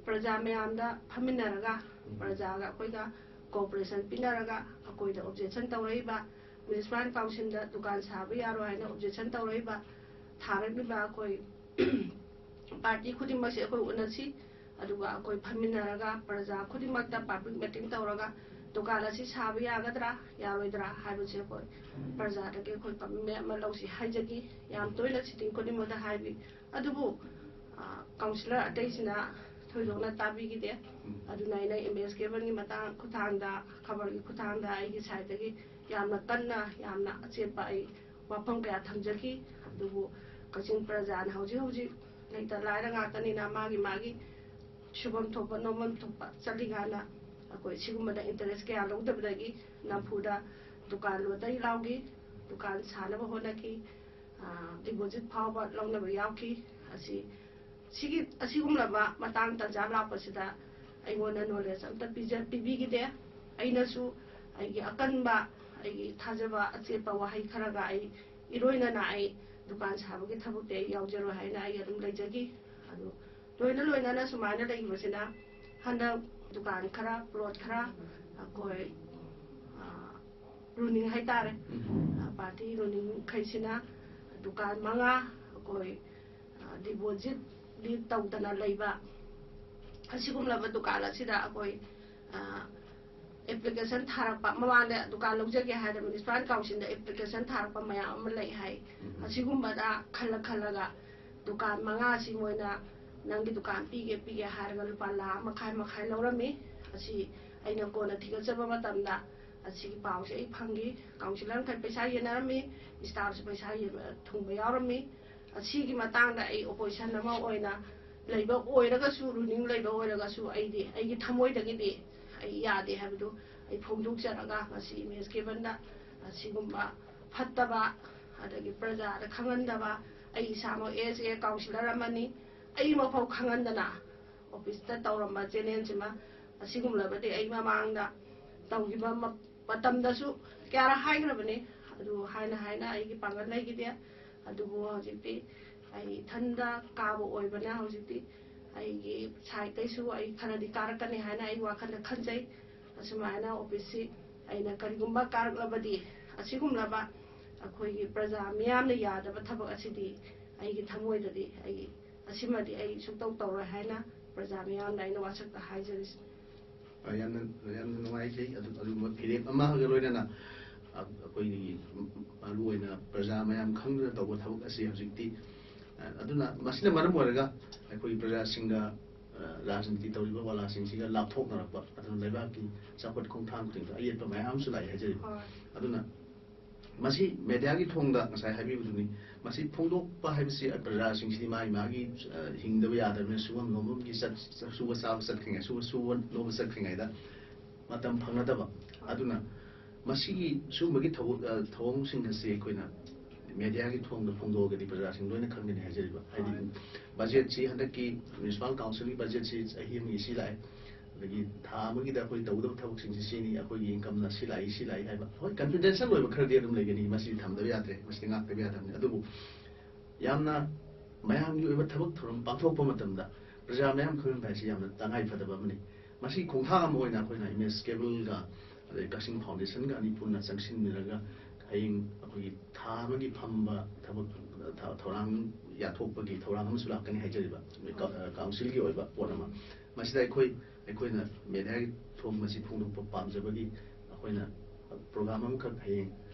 ꯄ꯭ꯔꯖꯥ ꯃꯌꯥꯝꯗ ꯐꯝꯃꯤꯟꯅꯔꯒ ꯄ꯭ꯔꯖꯥꯒ ꯑꯩꯈꯣꯏꯒ ꯀꯣꯑꯣꯄꯔꯦꯁꯟ ꯄꯤꯅꯔꯒ ꯑꯩꯈꯣꯏꯗ ꯑꯣꯕꯖꯦꯛꯁꯟ ꯇꯧꯔꯛꯏꯕ, ꯃ꯭ꯌꯨꯅꯤꯁꯤꯄꯥꯜ ꯀꯥꯎꯟꯁꯤꯜꯗ ꯗꯨꯀꯥꯟ ꯁꯥꯕ ꯌꯥꯔꯣꯏ ꯍꯥꯏꯅ ꯑꯣꯕꯖꯦꯛꯁꯟ ꯇꯧꯔꯛꯏꯕ, ꯊꯥꯔꯛꯂꯤꯕ ꯑꯩꯈꯣꯏ ꯄꯥꯔꯇꯤ ꯈꯨꯗꯤꯡꯃꯛꯁꯦ ꯑꯩꯈꯣꯏ ꯎꯅꯁꯤ꯫ ꯑꯗꯨꯒ ꯑꯩꯈꯣꯏ ꯐꯝꯃꯤꯟꯅꯔꯒ ꯄ꯭ꯔꯖꯥ ꯈꯨꯗꯤꯡꯃꯛꯇ ꯄꯕ꯭ꯂꯤꯛ ꯃꯤꯇꯤꯡ ꯇꯧꯔꯒ ꯗꯨꯀꯥꯟ ꯑꯁꯤ ꯁꯥꯕ ꯌꯥꯒꯗ꯭ꯔꯥ ꯌꯥꯔꯣꯏꯗ꯭ꯔꯥ ꯍꯥꯏꯕꯁꯦ ꯑꯩꯈꯣꯏ ꯄ꯭ꯔꯖꯥꯗꯒꯤ ꯑꯩꯈꯣꯏ ꯀꯃꯤꯠꯃꯦꯟ ꯑꯃ ꯂꯧꯁꯤ ꯍꯥꯏꯖꯒꯤ꯫ ꯌꯥꯝ ꯇꯣꯏꯅ ꯁꯤꯇꯤꯡ ꯈꯨꯗꯤꯡꯃꯛꯇ ꯍꯥꯏꯕꯤ꯫ ꯑꯗꯨꯕꯨ ꯀꯥꯎꯟꯁꯤꯂꯔ ꯑꯇꯩꯁꯤꯅ ꯊꯣꯏꯗꯣꯛꯅ ꯇꯥꯕꯤꯈꯤꯗꯦ꯫ ꯑꯗꯨꯅ ꯑꯩꯅ ꯑꯦꯝ ꯑꯦꯁ ꯀꯦꯕꯜꯒꯤ ꯃꯇꯥꯡ ꯈꯨꯊꯥꯡꯗ, ꯈꯕꯔꯒꯤ ꯈꯨꯊꯥꯡꯗ ꯑꯩꯒꯤ ꯁꯥꯏꯠꯇꯒꯤ ꯌꯥꯝꯅ ꯀꯟꯅ, ꯌꯥꯝꯅ ꯑꯆꯦꯠꯄ ꯑꯩ ꯋꯥꯐꯝ ꯀꯌꯥ ꯊꯝꯖꯈꯤ꯫ ꯑꯗꯨꯕꯨ ꯀꯛꯆꯤꯡ ꯄ꯭ꯔꯖꯥꯅ ꯍꯧꯖꯤꯛ ꯍꯧꯖꯤꯛ ꯂꯩꯇ ꯂꯥꯏꯔ ꯉꯥꯛꯇꯅꯤꯅ ꯃꯥꯒꯤ ꯃꯥꯒꯤ ꯁꯨꯐꯝ ꯊꯣꯛꯄ ꯅꯣꯝꯐꯝ ꯊꯣꯛꯄ ꯆꯠꯂꯤꯀꯥꯟꯗ ꯑꯩꯈꯣꯏ ꯁꯤꯒꯨꯝꯕꯗ ꯏꯟꯇꯔꯦꯁ ꯀꯌꯥ ꯂꯧꯗꯕꯗꯒꯤ ꯅꯝꯐꯨꯗ ꯗꯨꯀꯥꯟ ꯂꯣꯠꯇꯩ ꯂꯥꯎꯈꯤ꯫ ꯗꯨꯀꯥꯟ ꯁꯥꯅꯕ ꯍꯣꯠꯅꯈꯤ꯫ ꯗꯤꯄꯣꯖꯤꯠ ꯐꯥꯎꯕ ꯂꯧꯅꯕ ꯌꯥꯎꯈꯤ꯫ ꯑꯁꯤ ꯁꯤꯒꯤ ꯑꯁꯤꯒꯨꯝꯂꯕ ꯃꯇꯥꯡ ꯇꯥꯟꯖꯥ ꯂꯥꯛꯄꯁꯤꯗ ꯑꯩꯉꯣꯟꯗ ꯅꯣꯂꯦꯖ ꯑꯝꯇ ꯄꯤꯖ ꯄꯤꯕꯤꯈꯤꯗꯦ꯫ ꯑꯩꯅꯁꯨ ꯑꯩꯒꯤ ꯑꯀꯟꯕ, ꯑꯩꯒꯤ ꯊꯥꯖꯕ ꯑꯆꯦꯠꯄ ꯋꯥꯍꯩ ꯈꯔꯒ ꯑꯩ ꯏꯔꯣꯏꯅꯅ ꯑꯩ ꯗꯨꯀꯥꯟ ꯁꯥꯕꯒꯤ ꯊꯕꯛꯇꯤ ꯑꯩ ꯌꯥꯎꯖꯔꯣꯏ ꯍꯥꯏꯅ ꯑꯩ ꯑꯗꯨꯝ ꯂꯩꯖꯈꯤ꯫ ꯑꯗꯨ ꯂꯣꯏꯅ ꯂꯣꯏꯅꯅ ꯁꯨꯃꯥꯏꯅ ꯂꯩꯈꯤꯕꯁꯤꯅ ꯍꯟꯗꯛ ꯗꯨꯀꯥꯟ ꯈꯔ, ꯄ꯭ꯂꯣꯠ ꯈꯔ ꯑꯩꯈꯣꯏ ꯔꯨꯅꯤꯡ ꯍꯥꯏꯇꯥꯔꯦ, ꯄꯥꯔꯇꯤ ꯔꯨꯅꯤꯡꯈꯩꯁꯤꯅ ꯗꯨꯀꯥꯟ ꯃꯉꯥ ꯑꯩꯈꯣꯏ ꯗꯤꯄꯣꯖꯤꯠ ꯇꯧꯗꯅ ꯂꯩꯕ ꯑꯁꯤꯒꯨꯝꯂꯕ ꯗꯨꯀꯥꯟ ꯑꯁꯤꯗ ꯑꯩꯈꯣꯏ ꯑꯦꯄ꯭ꯂꯤꯀꯦꯁꯟ ꯊꯥꯔꯛꯄ, ꯃꯃꯥꯡꯗ ꯗꯨꯀꯥꯟ ꯂꯧꯖꯒꯦ ꯍꯥꯏꯅ ꯃ꯭ꯌꯨꯅꯤꯁꯤꯄꯥꯜ ꯀꯥꯎꯟꯁꯤꯜꯗ ꯑꯦꯄ꯭ꯂꯤꯀꯦꯁꯟ ꯊꯥꯔꯛꯄ ꯃꯌꯥꯝ ꯑꯃ ꯂꯩ ꯍꯥꯏ꯫ ꯑꯁꯤꯒꯨꯝꯕꯗ ꯈꯜꯂ ꯈꯜꯂꯒ ꯗꯨꯀꯥꯟ ꯃꯉꯥꯁꯤ ꯃꯣꯏꯅ ꯅꯪꯒꯤ ꯗꯨꯀꯥꯟ ꯄꯤꯒꯦ ꯄꯤꯒꯦ ꯍꯥꯏꯔꯒ ꯂꯨꯄꯥ ꯂꯥꯈ ꯃꯈꯥꯏ ꯃꯈꯥꯏ ꯂꯧꯔꯝꯃꯤ꯫ ꯑꯁꯤ ꯑꯩꯅ ꯀꯣꯟꯅ ꯊꯤꯒꯠꯆꯕ ꯃꯇꯝꯗ ꯑꯁꯤꯒꯤ ꯄꯥꯎꯁꯦ ꯑꯩ ꯐꯪꯈꯤ꯫ ꯀꯥꯎꯟꯁꯤꯂꯔ ꯃꯈꯩ ꯄꯩꯁꯥ ꯌꯦꯟꯅꯔꯝꯃꯤ, ꯁ꯭ꯇꯥꯐꯁꯨ ꯄꯩꯁꯥ ꯌꯦꯟꯕ ꯊꯨꯡꯕ ꯌꯥꯎꯔꯝꯃꯤ꯫ ꯑꯁꯤꯒꯤ ꯃꯇꯥꯡꯗ ꯑꯩ ꯑꯣꯄꯣꯖꯤꯁꯟ ꯑꯃ ꯑꯣꯏꯅ ꯂꯩꯕ ꯑꯣꯏꯔꯒꯁꯨ, ꯔꯨꯅꯤꯡ ꯂꯩꯕ ꯑꯣꯏꯔꯒꯁꯨ, ꯑꯩꯗꯤ ꯑꯩꯒꯤ ꯊꯃꯣꯏꯗꯒꯤꯗꯤ ꯑꯩ ꯌꯥꯗꯦ ꯍꯥꯏꯕꯗꯨ ꯑꯩ ꯐꯣꯡꯗꯣꯛꯆꯔꯒ ꯉꯁꯤ ꯏꯃꯦꯖ ꯀꯦꯕꯜꯗ ꯑꯁꯤꯒꯨꯝꯕ ꯐꯠꯇꯕ, ꯑꯗꯒꯤ ꯄ꯭ꯔꯖꯥꯗ ꯈꯪꯍꯟꯗꯕ, ꯑꯩ ꯏꯁꯥꯃꯛ ꯑꯦꯁ ꯑꯦ ꯀꯥꯎꯟꯁꯤꯂꯔ ꯑꯃꯅꯤ, ꯑꯩꯃꯛꯐꯥꯎ ꯈꯪꯍꯟꯗꯅ ꯑꯣꯐꯤꯁꯇ ꯇꯧꯔꯝꯕ ꯆꯦꯅꯦꯜꯁꯤꯃ ꯑꯁꯤꯒꯨꯝꯂꯕꯗꯤ ꯑꯩ ꯃꯃꯥꯡꯗ ꯇꯧꯈꯤꯕ ꯃ-, ꯃꯇꯝꯗꯁꯨ ꯀꯌꯥꯔꯛ ꯍꯥꯏꯈ꯭ꯔꯕꯅꯤ꯫ ꯑꯗꯨ ꯍꯥꯏꯅ ꯍꯥꯏꯅ ꯑꯩꯒꯤ ꯄꯥꯡꯒꯜ ꯂꯩꯈꯤꯗꯦ꯫ ꯑꯗꯨꯕꯨ ꯍꯧꯖꯤꯛꯇꯤ ꯑꯩ ꯏꯊꯟꯗ ꯀꯥꯕ ꯑꯣꯏꯕꯅ ꯍꯧꯖꯤꯛꯇꯤ ꯑꯩꯒꯤ ꯁꯥꯏꯠꯇꯩꯁꯨ ꯑꯩ ꯈꯔꯗꯤ ꯀꯥꯔꯛꯀꯅꯤ ꯍꯥꯏꯅ ꯑꯩ ꯋꯥꯈꯜꯗ ꯈꯟꯖꯩ꯫ ꯑꯁꯨꯃꯥꯏꯅ ꯑꯣꯐꯤꯁꯁꯤ ꯑꯩꯅ ꯀꯔꯤꯒꯨꯝꯕ ꯀꯥꯔꯛꯂꯕꯗꯤ, ꯑꯁꯤꯒꯨꯝꯂꯕ ꯑꯩꯈꯣꯏꯒꯤ ꯄ꯭ꯔꯖꯥ ꯃꯤꯌꯥꯝꯅ ꯌꯥꯗꯕ ꯊꯕꯛ ꯑꯁꯤꯗꯤ ꯑꯩꯒꯤ ꯊꯃꯣꯏꯗꯗꯤ ꯑꯩ ꯑꯁꯤꯃꯗꯤ ꯑꯩ ꯁꯨꯛꯇꯧ ꯇꯧꯔꯣꯏ ꯍꯥꯏꯅ ꯄ꯭ꯔꯖꯥ ꯃꯤꯌꯥꯝꯅ ꯑꯩꯅ ꯋꯥꯁꯛꯇ ꯍꯥꯏꯖꯔꯤꯁꯤ꯫ ꯑ, ꯌꯥꯝꯅ ꯌꯥꯝꯅ ꯅꯨꯡꯉꯥꯏꯖꯩ꯫ ꯑꯗꯨ ꯑꯗꯨꯒꯨꯝꯕ ꯐꯤꯔꯦꯞ ꯑꯃꯒ ꯂꯣꯏꯅꯅ ꯑ, ꯑꯩꯈꯣꯏꯒꯤ ꯃꯔꯨ ꯑꯣꯏꯅ ꯄ꯭ꯔꯖꯥ ꯃꯌꯥꯝ ꯈꯪꯗꯨꯅ ꯇꯧꯕ ꯊꯕꯛ ꯑꯁꯤ ꯍꯧꯖꯤꯛꯇꯤ, ꯑ, ꯑꯗꯨꯅ ꯃꯁꯤꯅ ꯃꯔꯝ ꯑꯣꯏꯔꯒ ꯑꯩꯈꯣꯏꯒꯤ ꯄ꯭ꯔꯖꯥꯁꯤꯡꯒ, ꯑ, ꯔꯥꯖꯅꯤꯇꯤ ꯇꯧꯔꯤꯕ ꯋꯥꯂꯥꯁꯤꯡꯁꯤꯒ ꯂꯥꯞꯊꯣꯛꯅꯔꯛꯄ, ꯑꯗꯨꯅ ꯂꯩꯕꯥꯛꯀꯤ ꯆꯥꯎꯈꯠ ꯈꯣꯡꯊꯥꯡ ꯈꯨꯗꯤꯡꯗ ꯑꯌꯦꯠꯄ ꯃꯌꯥꯝ ꯑꯃꯁꯨ ꯂꯥꯛꯑꯦ ꯍꯥꯏꯖꯔꯤꯕ꯫ ꯍꯣꯏ꯫ ꯑꯗꯨꯅ ꯃꯁꯤ ꯃꯦꯗꯤꯌꯥꯒꯤ ꯊꯣꯡꯗ ꯉꯁꯥꯏ ꯍꯥꯏꯕꯤꯕꯗꯨꯅꯤ, ꯃꯁꯤ ꯐꯣꯡꯗꯣꯛꯄ ꯍꯥꯏꯕꯁꯤ ꯄ꯭ꯔꯖꯥꯁꯤꯡꯁꯤꯗꯤ ꯃꯥꯒꯤ ꯃꯥꯒꯤ, ꯑ, ꯍꯤꯡꯗꯕ ꯌꯥꯗꯕꯅꯤꯅ ꯁꯨꯐꯝ ꯅꯣꯝꯐꯝꯒꯤ ꯆꯠ-, ꯆꯠ-, ꯁꯨꯕ ꯆꯥꯕ ꯆꯠꯈ꯭ꯔꯤꯉꯩ, ꯁꯨꯕ ꯁꯨꯕ ꯅꯣꯝꯕ ꯆꯠꯈ꯭ꯔꯤꯉꯩꯗ ꯃꯇꯝ ꯐꯪꯅꯗꯕ꯫ ꯑꯗꯨꯅ ꯃꯁꯤꯒꯤ ꯁꯤꯒꯨꯝꯕꯒꯤ ꯊꯕꯛ, ꯑ, ꯊꯧꯑꯣꯡꯁꯤꯡ ꯑꯁꯤ ꯑꯩꯈꯣꯏꯅ ꯃꯦꯗꯤꯌꯥꯒꯤ ꯊꯣꯡꯗ ꯐꯣꯡꯗꯣꯛꯑꯒꯗꯤ ꯄ꯭ꯔꯖꯥꯁꯤꯡ ꯂꯣꯏꯅ ꯈꯪꯒꯅꯤ ꯍꯥꯏꯖꯔꯤꯕ꯫ ꯍꯥꯏꯗꯤ, ꯍꯣꯏ꯫ ꯕꯖꯦꯠꯁꯤ, ꯍꯟꯗꯛꯀꯤ ꯃ꯭ꯌꯨꯅꯤꯁꯤꯄꯥꯜ ꯀꯥꯎꯟꯁꯤꯜꯒꯤ ꯕꯖꯦꯠꯁꯤ ꯆꯍꯤ ꯑꯃꯒꯤ ꯁꯤ ꯂꯥꯛꯑꯦ, ꯑꯗꯒꯤ ꯊꯥ ꯑꯃꯒꯤꯗ ꯑꯩꯈꯣꯏ ꯇꯧꯒꯗꯕ ꯊꯕꯛꯁꯤꯡꯁꯤ ꯁꯤꯅꯤ, ꯑꯩꯈꯣꯏꯒꯤ ꯏꯟꯀꯝꯅ ꯁꯤ ꯂꯥꯛꯏ, ꯁꯤ ꯂꯥꯛꯏ ꯍꯥꯏꯕ꯫ ꯍꯣꯏ, ꯀꯟꯐꯤꯗꯦꯟꯁꯤꯌꯦꯜ ꯑꯣꯏꯕ ꯈꯔꯗꯤ ꯑꯗꯨꯝ ꯂꯩꯒꯅꯤ, ꯃꯁꯤꯗꯤ ꯊꯝꯗꯕ ꯌꯥꯗ꯭ꯔꯦ, ꯃꯁꯤꯗꯤ ꯉꯥꯛꯇꯕ ꯌꯥꯗꯕꯅꯤ꯫ ꯑꯗꯨꯕꯨ ꯌꯥꯝꯅ ꯃꯌꯥꯝꯒꯤ ꯑꯣꯏꯕ ꯊꯕꯛ ꯊꯧꯔꯝ ꯄꯥꯡꯊꯣꯛꯄ ꯃꯇꯝꯗ ꯄ꯭ꯔꯖꯥ ꯃꯌꯥꯝ ꯈꯪꯍꯟꯕ ꯍꯥꯏꯁꯤ ꯌꯥꯝꯅ ꯇꯉꯥꯏ ꯐꯗꯕ ꯑꯃꯅꯤ꯫ ꯃꯁꯤ ꯈꯣꯡꯊꯥꯡ ꯑꯃ ꯑꯣꯏꯅ ꯑꯩꯈꯣꯏꯅ ꯏꯃꯦꯖ ꯀꯦꯕꯜꯒ ꯑꯗꯩ ꯀꯛꯆꯤꯡ ꯐꯥꯎꯟꯗꯦꯁꯟꯒ ꯑꯅꯤ ꯄꯨꯟꯅ ꯆꯪꯁꯤꯟꯃꯤꯟꯅꯔꯒ ꯍꯌꯦꯡ ꯑꯩꯈꯣꯏꯒꯤ ꯊꯥ ꯑꯃꯒꯤ ꯐꯝꯕ ꯊꯕꯛ ꯊ-, ꯊꯧꯔꯥꯡ ꯌꯥꯊꯣꯛꯄꯒꯤ ꯊꯧꯔꯥꯡ ꯑꯃꯁꯨ ꯂꯥꯛꯀꯅꯤ ꯍꯥꯏꯖꯔꯤꯕ, ꯀꯥ-, ꯀꯥꯎꯟꯁꯤꯜꯒꯤ ꯑꯣꯏꯕ ꯄꯣꯠ ꯑꯃ꯫ ꯃꯁꯤꯗ ꯑꯩꯈꯣꯏ, ꯑꯩꯈꯣꯏꯅ ꯃꯦꯗꯤꯌꯥꯒꯤ ꯊꯣꯡ ꯑꯁꯤ ꯐꯣꯡꯗꯣꯛꯄ ꯄꯥꯝꯖꯕꯒꯤ ꯑꯩꯈꯣꯏꯅ ꯄ꯭ꯔꯣꯒ꯭ꯔꯥꯝ ꯑꯃꯈꯛ ꯍꯌꯦꯡ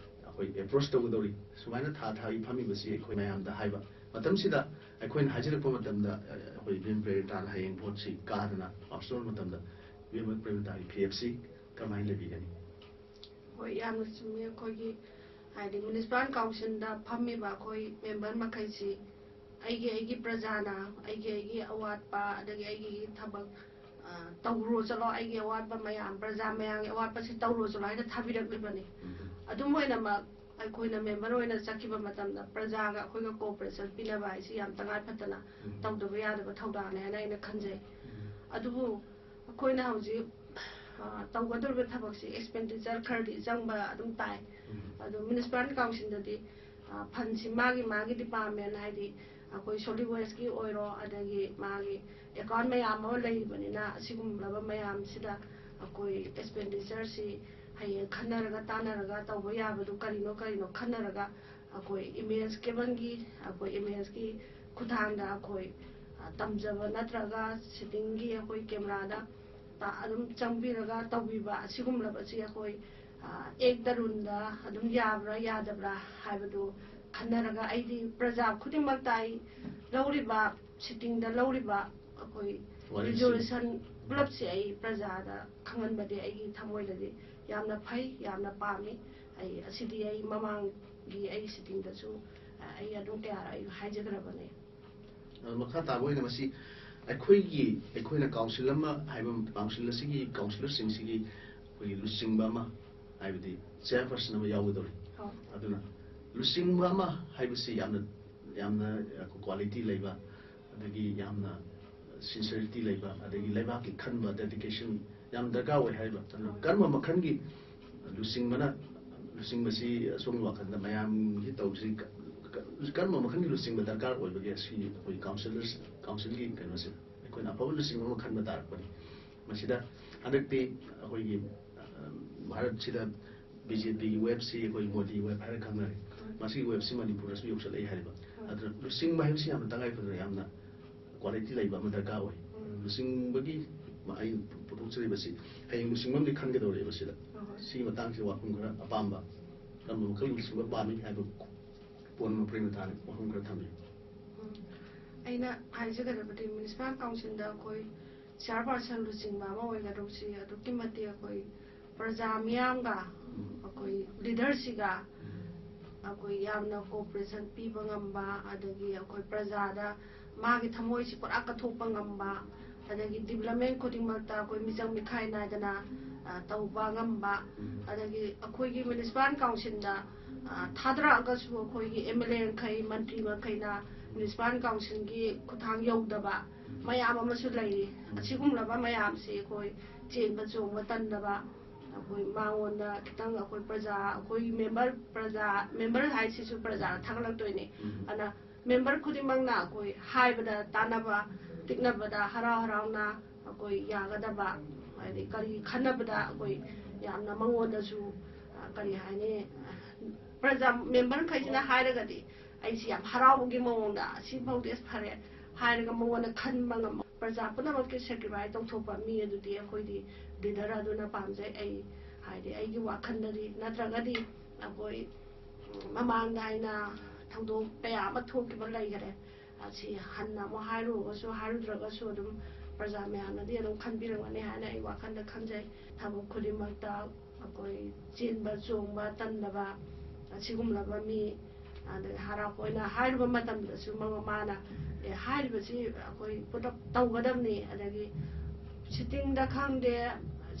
ꯑꯩꯈꯣꯏ ꯑꯦꯄ꯭ꯔꯣꯁ ꯇꯧꯒꯗꯧꯔꯤ꯫ ꯁꯨꯃꯥꯏꯅ ꯊꯥ ꯊꯥꯒꯤ ꯐꯝꯃꯤꯕꯁꯤ ꯑꯩꯈꯣꯏ ꯃꯌꯥꯝꯗ ꯍꯥꯏꯕ ꯃꯇꯝꯁꯤꯗ ꯑꯩꯈꯣꯏꯅ ꯍꯥꯏꯖꯔꯛꯄ ꯃꯇꯝꯗ, ꯑ, ꯑꯩꯈꯣꯏ ꯏꯕꯦꯝ ꯄ꯭ꯔꯦꯃꯤꯇꯥꯅ ꯍꯌꯦꯡ ꯚꯣꯠꯁꯤ ꯀꯥꯗꯅ ꯄꯥꯁ ꯇꯧꯔꯕ ꯃꯇꯝꯗ ꯏꯕꯦꯝ ꯄ꯭ꯔꯦꯃꯤꯇꯥꯒꯤ ꯐꯤꯔꯦꯞꯁꯤ ꯀꯔꯝꯍꯥꯏꯅ ꯂꯩꯕꯤꯒꯅꯤ? ꯍꯣꯏ, ꯌꯥꯝꯅ ꯆꯨꯝꯃꯤ꯫ ꯑꯩꯈꯣꯏꯒꯤ ꯍꯥꯏꯗꯤ ꯃ꯭ꯌꯨꯅꯤꯁꯤꯄꯥꯜ ꯀꯥꯎꯟꯁꯤꯜꯗ ꯐꯝꯃꯤꯕ ꯑꯩꯈꯣꯏ ꯃꯦꯝꯕꯔ ꯃꯈꯩꯁꯤ ꯑꯩꯒꯤ ꯑꯩꯒꯤ ꯄ꯭ꯔꯖꯥꯅ ꯑꯩꯒꯤ ꯑꯩꯒꯤ ꯑꯋꯥꯠꯄ, ꯑꯗꯒꯤ ꯑꯩꯒꯤ ꯊꯕꯛ, ꯑ, ꯇꯧꯔꯣ ꯆꯠꯂꯣ, ꯑꯩꯒꯤ ꯑꯋꯥꯠꯄ ꯃꯌꯥꯝ, ꯄ꯭ꯔꯖꯥ ꯃꯌꯥꯝꯒꯤ ꯑꯋꯥꯠꯄꯁꯤ ꯇꯧꯔꯣ ꯆꯠꯂꯣ ꯍꯥꯏꯅ ꯊꯥꯕꯤꯔꯛꯂꯤꯕꯅꯤ꯫ ꯑꯗꯨꯝ ꯑꯣꯏꯅꯃꯛ ꯑꯩꯈꯣꯏꯅ ꯃꯦꯝꯕꯔ ꯑꯣꯏꯅ ꯆꯠꯈꯤꯕ ꯃꯇꯝꯗ ꯄ꯭ꯔꯖꯥꯒ ꯑꯩꯈꯣꯏꯒ ꯀꯣꯑꯣꯄꯔꯦꯁꯟ ꯄꯤꯅꯕ ꯍꯥꯏꯁꯤ ꯌꯥꯝ ꯇꯉꯥꯏ ꯐꯗꯅ ꯇꯧꯗꯕ ꯌꯥꯗꯕ ꯊꯧꯗꯥꯡꯅꯦ ꯍꯥꯏꯅ ꯑꯩꯅ ꯈꯟꯖꯩ꯫ ꯑꯗꯨꯕꯨ ꯑꯩꯈꯣꯏꯅ ꯍꯧꯖꯤꯛ, ꯑ, ꯇꯧꯒꯗꯧꯔꯤꯕ ꯊꯕꯛꯁꯤ ꯑꯦꯛꯁꯄꯦꯟꯗꯤꯆꯔ ꯈꯔꯗꯤ ꯆꯪꯕ ꯑꯗꯨꯝ ꯇꯥꯏ꯫ ꯑꯗꯣ ꯃ꯭ꯌꯨꯅꯤꯁꯤꯄꯥꯂꯤꯇꯤ ꯀꯥꯎꯟꯁꯤꯜꯗꯗꯤ, ꯑ, ꯐꯟꯁꯤ ꯃꯥꯒꯤ ꯃꯥꯒꯤ ꯗꯤꯄꯥꯔꯠꯃꯦꯟ, ꯍꯥꯏꯗꯤ ꯑꯩꯈꯣꯏ ꯁꯣꯂꯤꯗ ꯋꯦꯁꯀꯤ ꯑꯣꯏꯔꯣ, ꯑꯗꯒꯤ ꯃꯥꯒꯤ ꯑꯦꯀꯥꯎꯟ ꯃꯌꯥꯝ ꯑꯃ ꯂꯩꯔꯤꯕꯅꯤꯅ, ꯑꯁꯤꯒꯨꯝꯂꯕ ꯃꯌꯥꯝꯁꯤꯗ ꯑꯩꯈꯣꯏ ꯑꯦꯛꯁꯄꯦꯟꯗꯤꯆꯔꯁꯤ ꯍꯌꯦꯡ ꯈꯟꯅꯔꯒ ꯇꯥꯟꯅꯔꯒ ꯇꯧꯕ ꯌꯥꯕꯗꯨ ꯀꯔꯤꯅꯣ ꯀꯔꯤꯅꯣ ꯈꯟꯅꯔꯒ ꯑꯩꯈꯣꯏ ꯏꯃꯦꯖ ꯀꯦꯕꯜꯒꯤ ꯑꯩꯈꯣꯏ ꯏꯃꯦꯖꯀꯤ ꯈꯨꯠꯊꯥꯡꯗ ꯑꯩꯈꯣꯏ ꯇꯝꯖꯕ ꯅꯠꯇ꯭ꯔꯒ ꯁꯤꯇꯤꯡꯒꯤ ꯑꯩꯈꯣꯏ ꯀꯦꯃꯦꯔꯥꯗ ꯑꯗꯨꯝ ꯆꯪꯕꯤꯔꯒ ꯇꯧꯕꯤꯕ ꯑꯁꯤꯒꯨꯝꯂꯕꯁꯤ ꯑꯩꯈꯣꯏ ꯑꯦꯛ ꯇꯔꯨꯟꯗ ꯑꯗꯨꯝ ꯌꯥꯕ꯭ꯔꯥ ꯌꯥꯗꯕ꯭ꯔꯥ ꯍꯥꯏꯕꯗꯨ ꯈꯟꯅꯔꯒ ꯑꯩꯗꯤ ꯄ꯭ꯔꯖꯥ ꯈꯨꯗꯤꯡꯃꯛꯇ ꯑꯩ ꯂꯧꯔꯤꯕ ꯁꯤꯇꯤꯡꯗ ꯂꯧꯔꯤꯕ ꯑꯩꯈꯣꯏ ꯔꯤꯖꯣꯂꯨꯁꯟ ꯄꯨꯂꯞꯁꯦ ꯑꯩ ꯄ꯭ꯔꯖꯥꯗ ꯈꯪꯍꯟꯕꯗꯤ ꯑꯩꯒꯤ ꯊꯃꯣꯏꯗꯗꯤ ꯌꯥꯝꯅ ꯐꯩ, ꯌꯥꯝꯅ ꯄꯥꯝꯃꯤ꯫ ꯑꯩ ꯑꯁꯤꯗꯤ ꯑꯩ ꯃꯃꯥꯡꯒꯤ ꯑꯩ ꯁꯤꯇꯤꯡꯗꯁꯨ ꯑꯩ ꯑꯗꯨꯝ ꯀꯌꯥ ꯑꯩ ꯍꯥꯏꯖꯈ꯭ꯔꯕꯅꯦ꯫ ꯑꯗꯣ ꯃꯈꯥ ꯇꯥꯕ ꯑꯣꯏꯅ ꯃꯁꯤ ꯑꯩꯈꯣꯏꯒꯤ ꯑꯩꯈꯣꯏꯅ ꯀꯥꯎꯟꯁꯤꯜ ꯑꯃ ꯍꯥꯏꯕ ꯀꯥꯎꯟꯁꯤꯜ ꯑꯁꯤꯒꯤ ꯀꯥꯎꯟꯁꯤꯂꯔꯁꯤꯡꯁꯤꯒꯤ ꯑꯩꯈꯣꯏꯒꯤ ꯂꯨꯆꯤꯡꯕ ꯑꯃ ꯍꯥꯏꯕꯗꯤ ꯆꯦꯌꯔꯄꯔꯁꯟ ꯑꯃ ꯌꯥꯎꯒꯗꯧꯔꯤ꯫ ꯑꯗꯨꯅ ꯂꯨꯆꯤꯡꯕ ꯑꯃ ꯍꯥꯏꯕꯁꯤ ꯌꯥꯝꯅ ꯌꯥꯝꯅ ꯀ꯭ꯋꯥꯂꯤꯇꯤ ꯂꯩꯕ ꯑꯗꯒꯤ ꯌꯥꯝꯅ ꯁꯤꯟꯁꯤꯌꯔꯤꯇꯤ ꯂꯩꯕ ꯑꯗꯒꯤ ꯂꯩꯕꯥꯛꯀꯤ ꯈꯟꯕ ꯗꯦꯗꯤꯀꯦꯁꯟ ꯌꯥꯝ ꯗꯔꯀꯥꯔ ꯑꯣꯏ ꯍꯥꯏꯔꯤꯕ꯫ ꯑꯗꯨꯅ ꯀꯔꯝꯕ ꯃꯈꯜꯒꯤ ꯂꯨꯆꯤꯡꯕꯅ ꯂꯨꯆꯤꯡꯕꯁꯤ ꯑꯁꯣꯝꯒꯤ ꯋꯥꯈꯜꯗ ꯃꯌꯥꯝꯒꯤ ꯇꯧꯕꯁꯤ ꯀ- ꯀ- ꯀꯔꯝꯕ ꯃꯈꯜꯒꯤ ꯂꯨꯆꯤꯡꯕ ꯗꯔꯀꯥꯔ ꯑꯣꯏꯕꯒꯦ? ꯑꯁꯤ ꯑꯩꯈꯣꯏ ꯀꯥꯎꯟꯁꯤꯂꯔꯁ ꯀꯥꯎꯟꯁꯤꯜꯒꯤ ꯀꯩꯅꯣꯁꯦ ꯑꯩꯈꯣꯏꯅ ꯑꯐꯕ ꯂꯨꯆꯤꯡꯕ ꯑꯃ ꯈꯟꯕ ꯇꯥꯔꯛꯄꯅꯤ꯫ ꯃꯁꯤꯗ ꯍꯟꯗꯛꯇꯤ ꯑꯩꯈꯣꯏꯒꯤ ꯑ, ꯚꯥꯔꯠꯁꯤꯗ ꯕꯤ ꯖꯦ ꯄꯤꯒꯤ ꯋꯦꯕꯁꯤ ꯑꯩꯈꯣꯏ ꯃꯣꯗꯤ ꯋꯦꯕ ꯍꯥꯏꯔ ꯈꯪꯅꯔꯦ꯫ ꯃꯁꯤꯒꯤ ꯋꯦꯕꯁꯤ ꯃꯅꯤꯄꯨꯔꯗꯁꯨ ꯌꯧꯁꯜꯂꯛꯏ ꯍꯥꯏꯔꯤꯕ꯫ ꯑꯗꯨꯅ ꯂꯨꯆꯤꯡꯕ ꯍꯥꯏꯕꯁꯤ ꯌꯥꯝꯅ ꯇꯉꯥꯏ ꯐꯗꯅ ꯌꯥꯝꯅ ꯀ꯭ꯋꯥꯂꯤꯇꯤ ꯂꯩꯕ ꯑꯃ ꯗꯔꯀꯥꯔ ꯑꯣꯏ꯫ ꯂꯨꯆꯤꯡꯕꯒꯤ ꯑꯩꯅ ꯄꯨꯊꯣꯛꯆꯔꯤꯕꯁꯤ ꯍꯌꯦꯡ ꯂꯨꯆꯤꯡꯕ ꯑꯃꯗꯤ ꯈꯟꯒꯗꯧꯔꯤꯕ ꯁꯤꯗ꯫ ꯁꯤꯒꯤ ꯃꯇꯥꯡꯁꯤ ꯋꯥꯐꯝ ꯈꯔ ꯑꯄꯥꯝꯕ ꯀꯔꯝꯕ ꯃꯈꯜꯒꯤ ꯂꯨꯆꯤꯡꯕ ꯄꯥꯝꯃꯤ ꯍꯥꯏꯕ ꯄꯣꯠ ꯑꯃ ꯄꯔꯤꯡ ꯃꯇꯥꯅ ꯋꯥꯐꯝ ꯈꯔ ꯊꯝꯕꯤꯌꯨ꯫ ꯑꯩꯅ ꯍꯥꯏꯖꯒꯗꯕꯗꯤ ꯃ꯭ꯌꯨꯅꯤꯁꯤꯄꯥꯜ ꯀꯥꯎꯟꯁꯤꯜꯗ ꯑꯩꯈꯣꯏ ꯆꯤꯌꯥꯔꯄꯥꯔꯁꯟ ꯂꯨꯆꯤꯡꯕ ꯑꯃ ꯑꯣꯏꯒꯗꯧꯕꯁꯤ ꯑꯗꯨꯛꯀꯤ ꯃꯇꯤꯛ ꯑꯩꯈꯣꯏ ꯄ꯭ꯔꯖꯥ ꯃꯤꯌꯥꯝꯒ ꯑꯩꯈꯣꯏ ꯂꯤꯗꯔꯁꯤꯒ ꯑꯩꯈꯣꯏ ꯌꯥꯝꯅ ꯀꯣꯑꯣꯄꯔꯦꯁꯟ ꯄꯤꯕ ꯉꯝꯕ, ꯑꯗꯒꯤ ꯑꯩꯈꯣꯏ ꯄ꯭ꯔꯖꯥꯗ ꯃꯥꯒꯤ ꯊꯃꯣꯏꯁꯤ ꯄꯨꯔꯥ ꯀꯠꯊꯣꯛꯄ ꯉꯝꯕ, ꯑꯗꯒꯤ ꯗꯤꯕꯂꯞꯃꯦꯟ ꯈꯨꯗꯤꯡꯃꯛꯇ ꯑꯩꯈꯣꯏ ꯃꯤꯆꯪ ꯃꯤꯈꯥꯏ ꯅꯥꯏꯗꯅ ꯑ, ꯇꯧꯕ ꯉꯝꯕ, ꯑꯗꯒꯤ ꯑꯩꯈꯣꯏꯒꯤ ꯃ꯭ꯌꯨꯅꯤꯁꯤꯄꯥꯜ ꯀꯥꯎꯟꯁꯤꯜꯗ ꯑ, ꯊꯥꯗꯔꯛꯑꯒꯁꯨ ꯑꯩꯈꯣꯏꯒꯤ ꯑꯦꯝ ꯑꯦꯜ ꯑꯦ ꯃꯈꯩ, ꯃꯟꯇ꯭ꯔꯤ ꯃꯈꯩꯅ ꯃ꯭ꯌꯨꯅꯤꯁꯤꯄꯥꯜ ꯀꯥꯎꯟꯁꯤꯜꯒꯤ ꯈꯨꯠꯊꯥꯡ ꯌꯧꯗꯕ ꯃꯌꯥꯝ ꯑꯃꯁꯨ ꯂꯩꯔꯤ꯫ ꯑꯁꯤꯒꯨꯝꯂꯕ ꯃꯌꯥꯝꯁꯤ ꯑꯩꯈꯣꯏ ꯆꯦꯟꯕ ꯆꯣꯡꯕ ꯇꯟꯗꯕ, ꯑꯩꯈꯣꯏ ꯃꯉꯣꯟꯗ ꯈꯤꯇꯪ ꯑꯩꯈꯣꯏ ꯄ꯭ꯔꯖꯥ, ꯑꯩꯈꯣꯏ ꯃꯦꯝꯕꯔ ꯄ꯭ꯔꯖꯥ, ꯃꯦꯝꯕꯔ ꯍꯥꯏꯁꯤꯁꯨ ꯄ꯭ꯔꯖꯥꯅ ꯊꯥꯒꯠꯂꯛꯇꯣꯏꯅꯦ꯫ ꯑꯗꯨꯅ ꯃꯦꯝꯕꯔ ꯈꯨꯗꯤꯡꯃꯛꯅ ꯑꯩꯈꯣꯏ ꯍꯥꯏꯕꯗ ꯇꯥꯟꯅꯕ, ꯇꯤꯛꯅꯕꯗ ꯍꯔꯥꯎ ꯍꯔꯥꯎꯅ ꯑꯩꯈꯣꯏ ꯌꯥꯒꯗꯕ, ꯍꯥꯏꯗꯤ ꯀꯔꯤ ꯈꯟꯅꯕꯗ ꯑꯩꯈꯣꯏ ꯌꯥꯝꯅ ꯃꯉꯣꯟꯗꯁꯨ, ꯑ, ꯀꯔꯤ ꯍꯥꯏꯅꯤ, ꯄ꯭ꯔꯖꯥ ꯃꯦꯝꯕꯔꯈꯩꯁꯤꯅ ꯍꯥꯏꯔꯒꯗꯤ ꯑꯩꯁꯤ ꯌꯥꯝ ꯍꯔꯥꯎꯕꯒꯤ ꯃꯑꯣꯡꯗ, "ꯑꯁꯤꯐꯥꯎꯗꯤ ꯑꯁ ꯐꯔꯦ" ꯍꯥꯏꯔꯒ ꯃꯉꯣꯟꯗ ꯈꯟꯕ ꯉꯝꯕ, ꯄ꯭ꯔꯖꯥ ꯄꯨꯝꯅꯃꯛꯀꯤ ꯁꯦꯀ꯭ꯔꯤꯐꯥꯏꯁ ꯇꯧꯊꯣꯛꯄ ꯃꯤ ꯑꯗꯨꯗꯤ ꯑꯩꯈꯣꯏꯗꯤ ꯂꯤꯗꯔ ꯑꯗꯨꯅ ꯄꯥꯝꯖꯩ꯫ ꯑꯩ, ꯍꯥꯏꯗꯤ ꯑꯩꯒꯤ ꯋꯥꯈꯜꯗꯗꯤ, ꯅꯠꯇ꯭ꯔꯒꯗꯤ ꯑꯩꯈꯣꯏ ꯃꯃꯥꯡꯗ ꯑꯩꯅ ꯊꯧꯗꯣꯛ ꯀꯌꯥ ꯑꯃ ꯊꯣꯛꯈꯤꯕ ꯂꯩꯈꯔꯦ꯫ ꯑꯁꯤ ꯍꯟꯅ ꯑꯃꯨꯛ ꯍꯥꯏꯔꯨꯔꯒꯁꯨ ꯍꯥꯏꯔꯨꯗ꯭ꯔꯒꯁꯨ ꯑꯗꯨꯝ ꯄ꯭ꯔꯖꯥ ꯃꯌꯥꯝꯅꯗꯤ ꯑꯗꯨꯝ ꯈꯟꯕꯤꯔꯝꯒꯅꯤ ꯍꯥꯏꯅ ꯑꯩ ꯋꯥꯈꯜꯗ ꯈꯟꯖꯩ꯫ ꯊꯕꯛ ꯈꯨꯗꯤꯡꯃꯛꯇ ꯑꯩꯈꯣꯏ ꯆꯦꯟꯕ ꯆꯣꯡꯕ ꯇꯟꯗꯕ ꯑꯁꯤꯒꯨꯝꯂꯕ ꯃꯤ, ꯑꯗꯒꯤ ꯍꯔꯥ ꯑꯩꯈꯣꯏꯅ ꯍꯥꯏꯔꯨꯕ ꯃꯇꯝꯗꯁꯨ ꯃꯉꯣ-, ꯃꯥꯅ, "ꯑꯦ, ꯍꯥꯏꯔꯤꯕꯁꯤ ꯑꯩꯈꯣꯏ ꯄꯨꯂꯞ ꯇꯧꯒꯗꯕꯅꯤ", ꯑꯗꯒꯤ ꯁꯤꯇꯤꯡꯗ ꯈꯪꯗꯦ,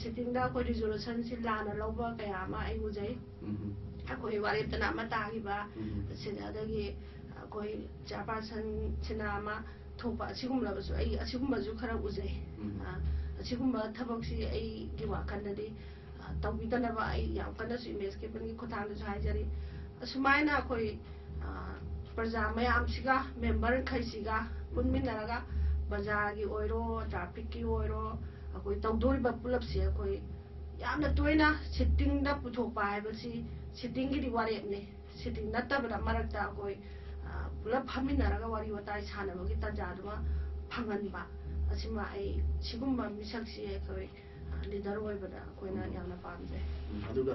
ꯁꯤꯇꯤꯡꯗ ꯑꯩꯈꯣꯏ ꯔꯤꯖꯣꯂꯨꯁꯟꯁꯤ ꯂꯥꯟꯅ ꯂꯧꯕ ꯀꯌꯥ ꯑꯃ ꯑꯩ ꯎꯖꯩ꯫ ꯎꯝ꯫ ꯑꯩꯈꯣꯏ ꯋꯥꯔꯦꯞꯇꯅ ꯑꯃ ꯇꯥꯈꯤꯕ, ꯎꯝ꯫ ꯁꯤꯗ ꯑꯗꯒꯤ ꯑꯩꯈꯣꯏ ꯆꯤꯌꯔꯄꯥꯔꯁꯟꯁꯤꯅ ꯑꯃ ꯊꯣꯛꯄ, ꯑꯁꯤꯒꯨꯝꯂꯕꯁꯨ ꯑꯩ ꯑꯁꯤꯒꯨꯝꯕꯁꯨ ꯈꯔ ꯎꯖꯩ꯫ ꯎꯝ꯫ ꯑ, ꯑꯁꯤꯒꯨꯝꯕ ꯊꯕꯛꯁꯤ ꯑꯩꯒꯤ ꯋꯥꯈꯜꯗꯗꯤ, ꯑ, ꯇꯧꯕꯤꯗꯅꯕ ꯑꯩ ꯌꯥꯝ ꯀꯟꯅꯁꯨ ꯏꯃꯦꯖ ꯀꯦꯕꯟꯒꯤ ꯈꯨꯠꯊꯥꯡꯗꯁꯨ ꯍꯥꯏꯖꯔꯤ꯫ ꯑꯁꯨꯃꯥꯏꯅ ꯑꯩꯈꯣꯏ, ꯑ, ꯄ꯭ꯔꯖꯥ ꯃꯌꯥꯝꯁꯤꯒ, ꯃꯦꯝꯕꯔꯈꯩꯁꯤꯒ ꯄꯨꯟꯃꯤꯟꯅꯔꯒ ꯕꯖꯥꯔꯒꯤ ꯑꯣꯏꯔꯣ, ꯇ꯭ꯔꯥꯐꯤꯛꯀꯤ ꯑꯣꯏꯔꯣ, ꯑꯩꯈꯣꯏ ꯇꯧꯗꯣꯔꯤꯕ ꯄꯨꯂꯞꯁꯦ ꯑꯩꯈꯣꯏ ꯌꯥꯝꯅ ꯇꯣꯏꯅ ꯁꯤꯇꯤꯡꯗ ꯄꯨꯊꯣꯛꯄ ꯍꯥꯏꯕꯁꯤ ꯁꯤꯇꯤꯡꯒꯤꯗꯤ ꯋꯥꯔꯦꯞꯅꯤ꯫ ꯁꯤꯇꯤꯡ ꯅꯠꯇꯕꯗ ꯃꯔꯛꯇ ꯑꯩꯈꯣꯏ, ꯑ, ꯄꯨꯂꯞ ꯐꯝꯃꯤꯟꯅꯔꯒ ꯋꯥꯔꯤ ꯋꯥꯇꯥꯏ ꯁꯥꯟꯅꯕꯒꯤ ꯇꯥꯟꯖꯥꯗꯨꯃ ꯐꯪꯍꯟꯕ, ꯑꯁꯤꯃ ꯑꯩ ꯁꯤꯒꯨꯝꯕ ꯃꯤꯁꯛꯁꯤ ꯑꯩꯈꯣꯏ, ꯑ, ꯂꯤꯗꯔ ꯑꯣꯏꯕꯗ ꯑꯩꯈꯣꯏꯅ ꯎꯝ꯫ ꯌꯥꯝꯅ ꯄꯥꯝꯖꯩ꯫ ꯎꯝ, ꯑꯗꯨꯒ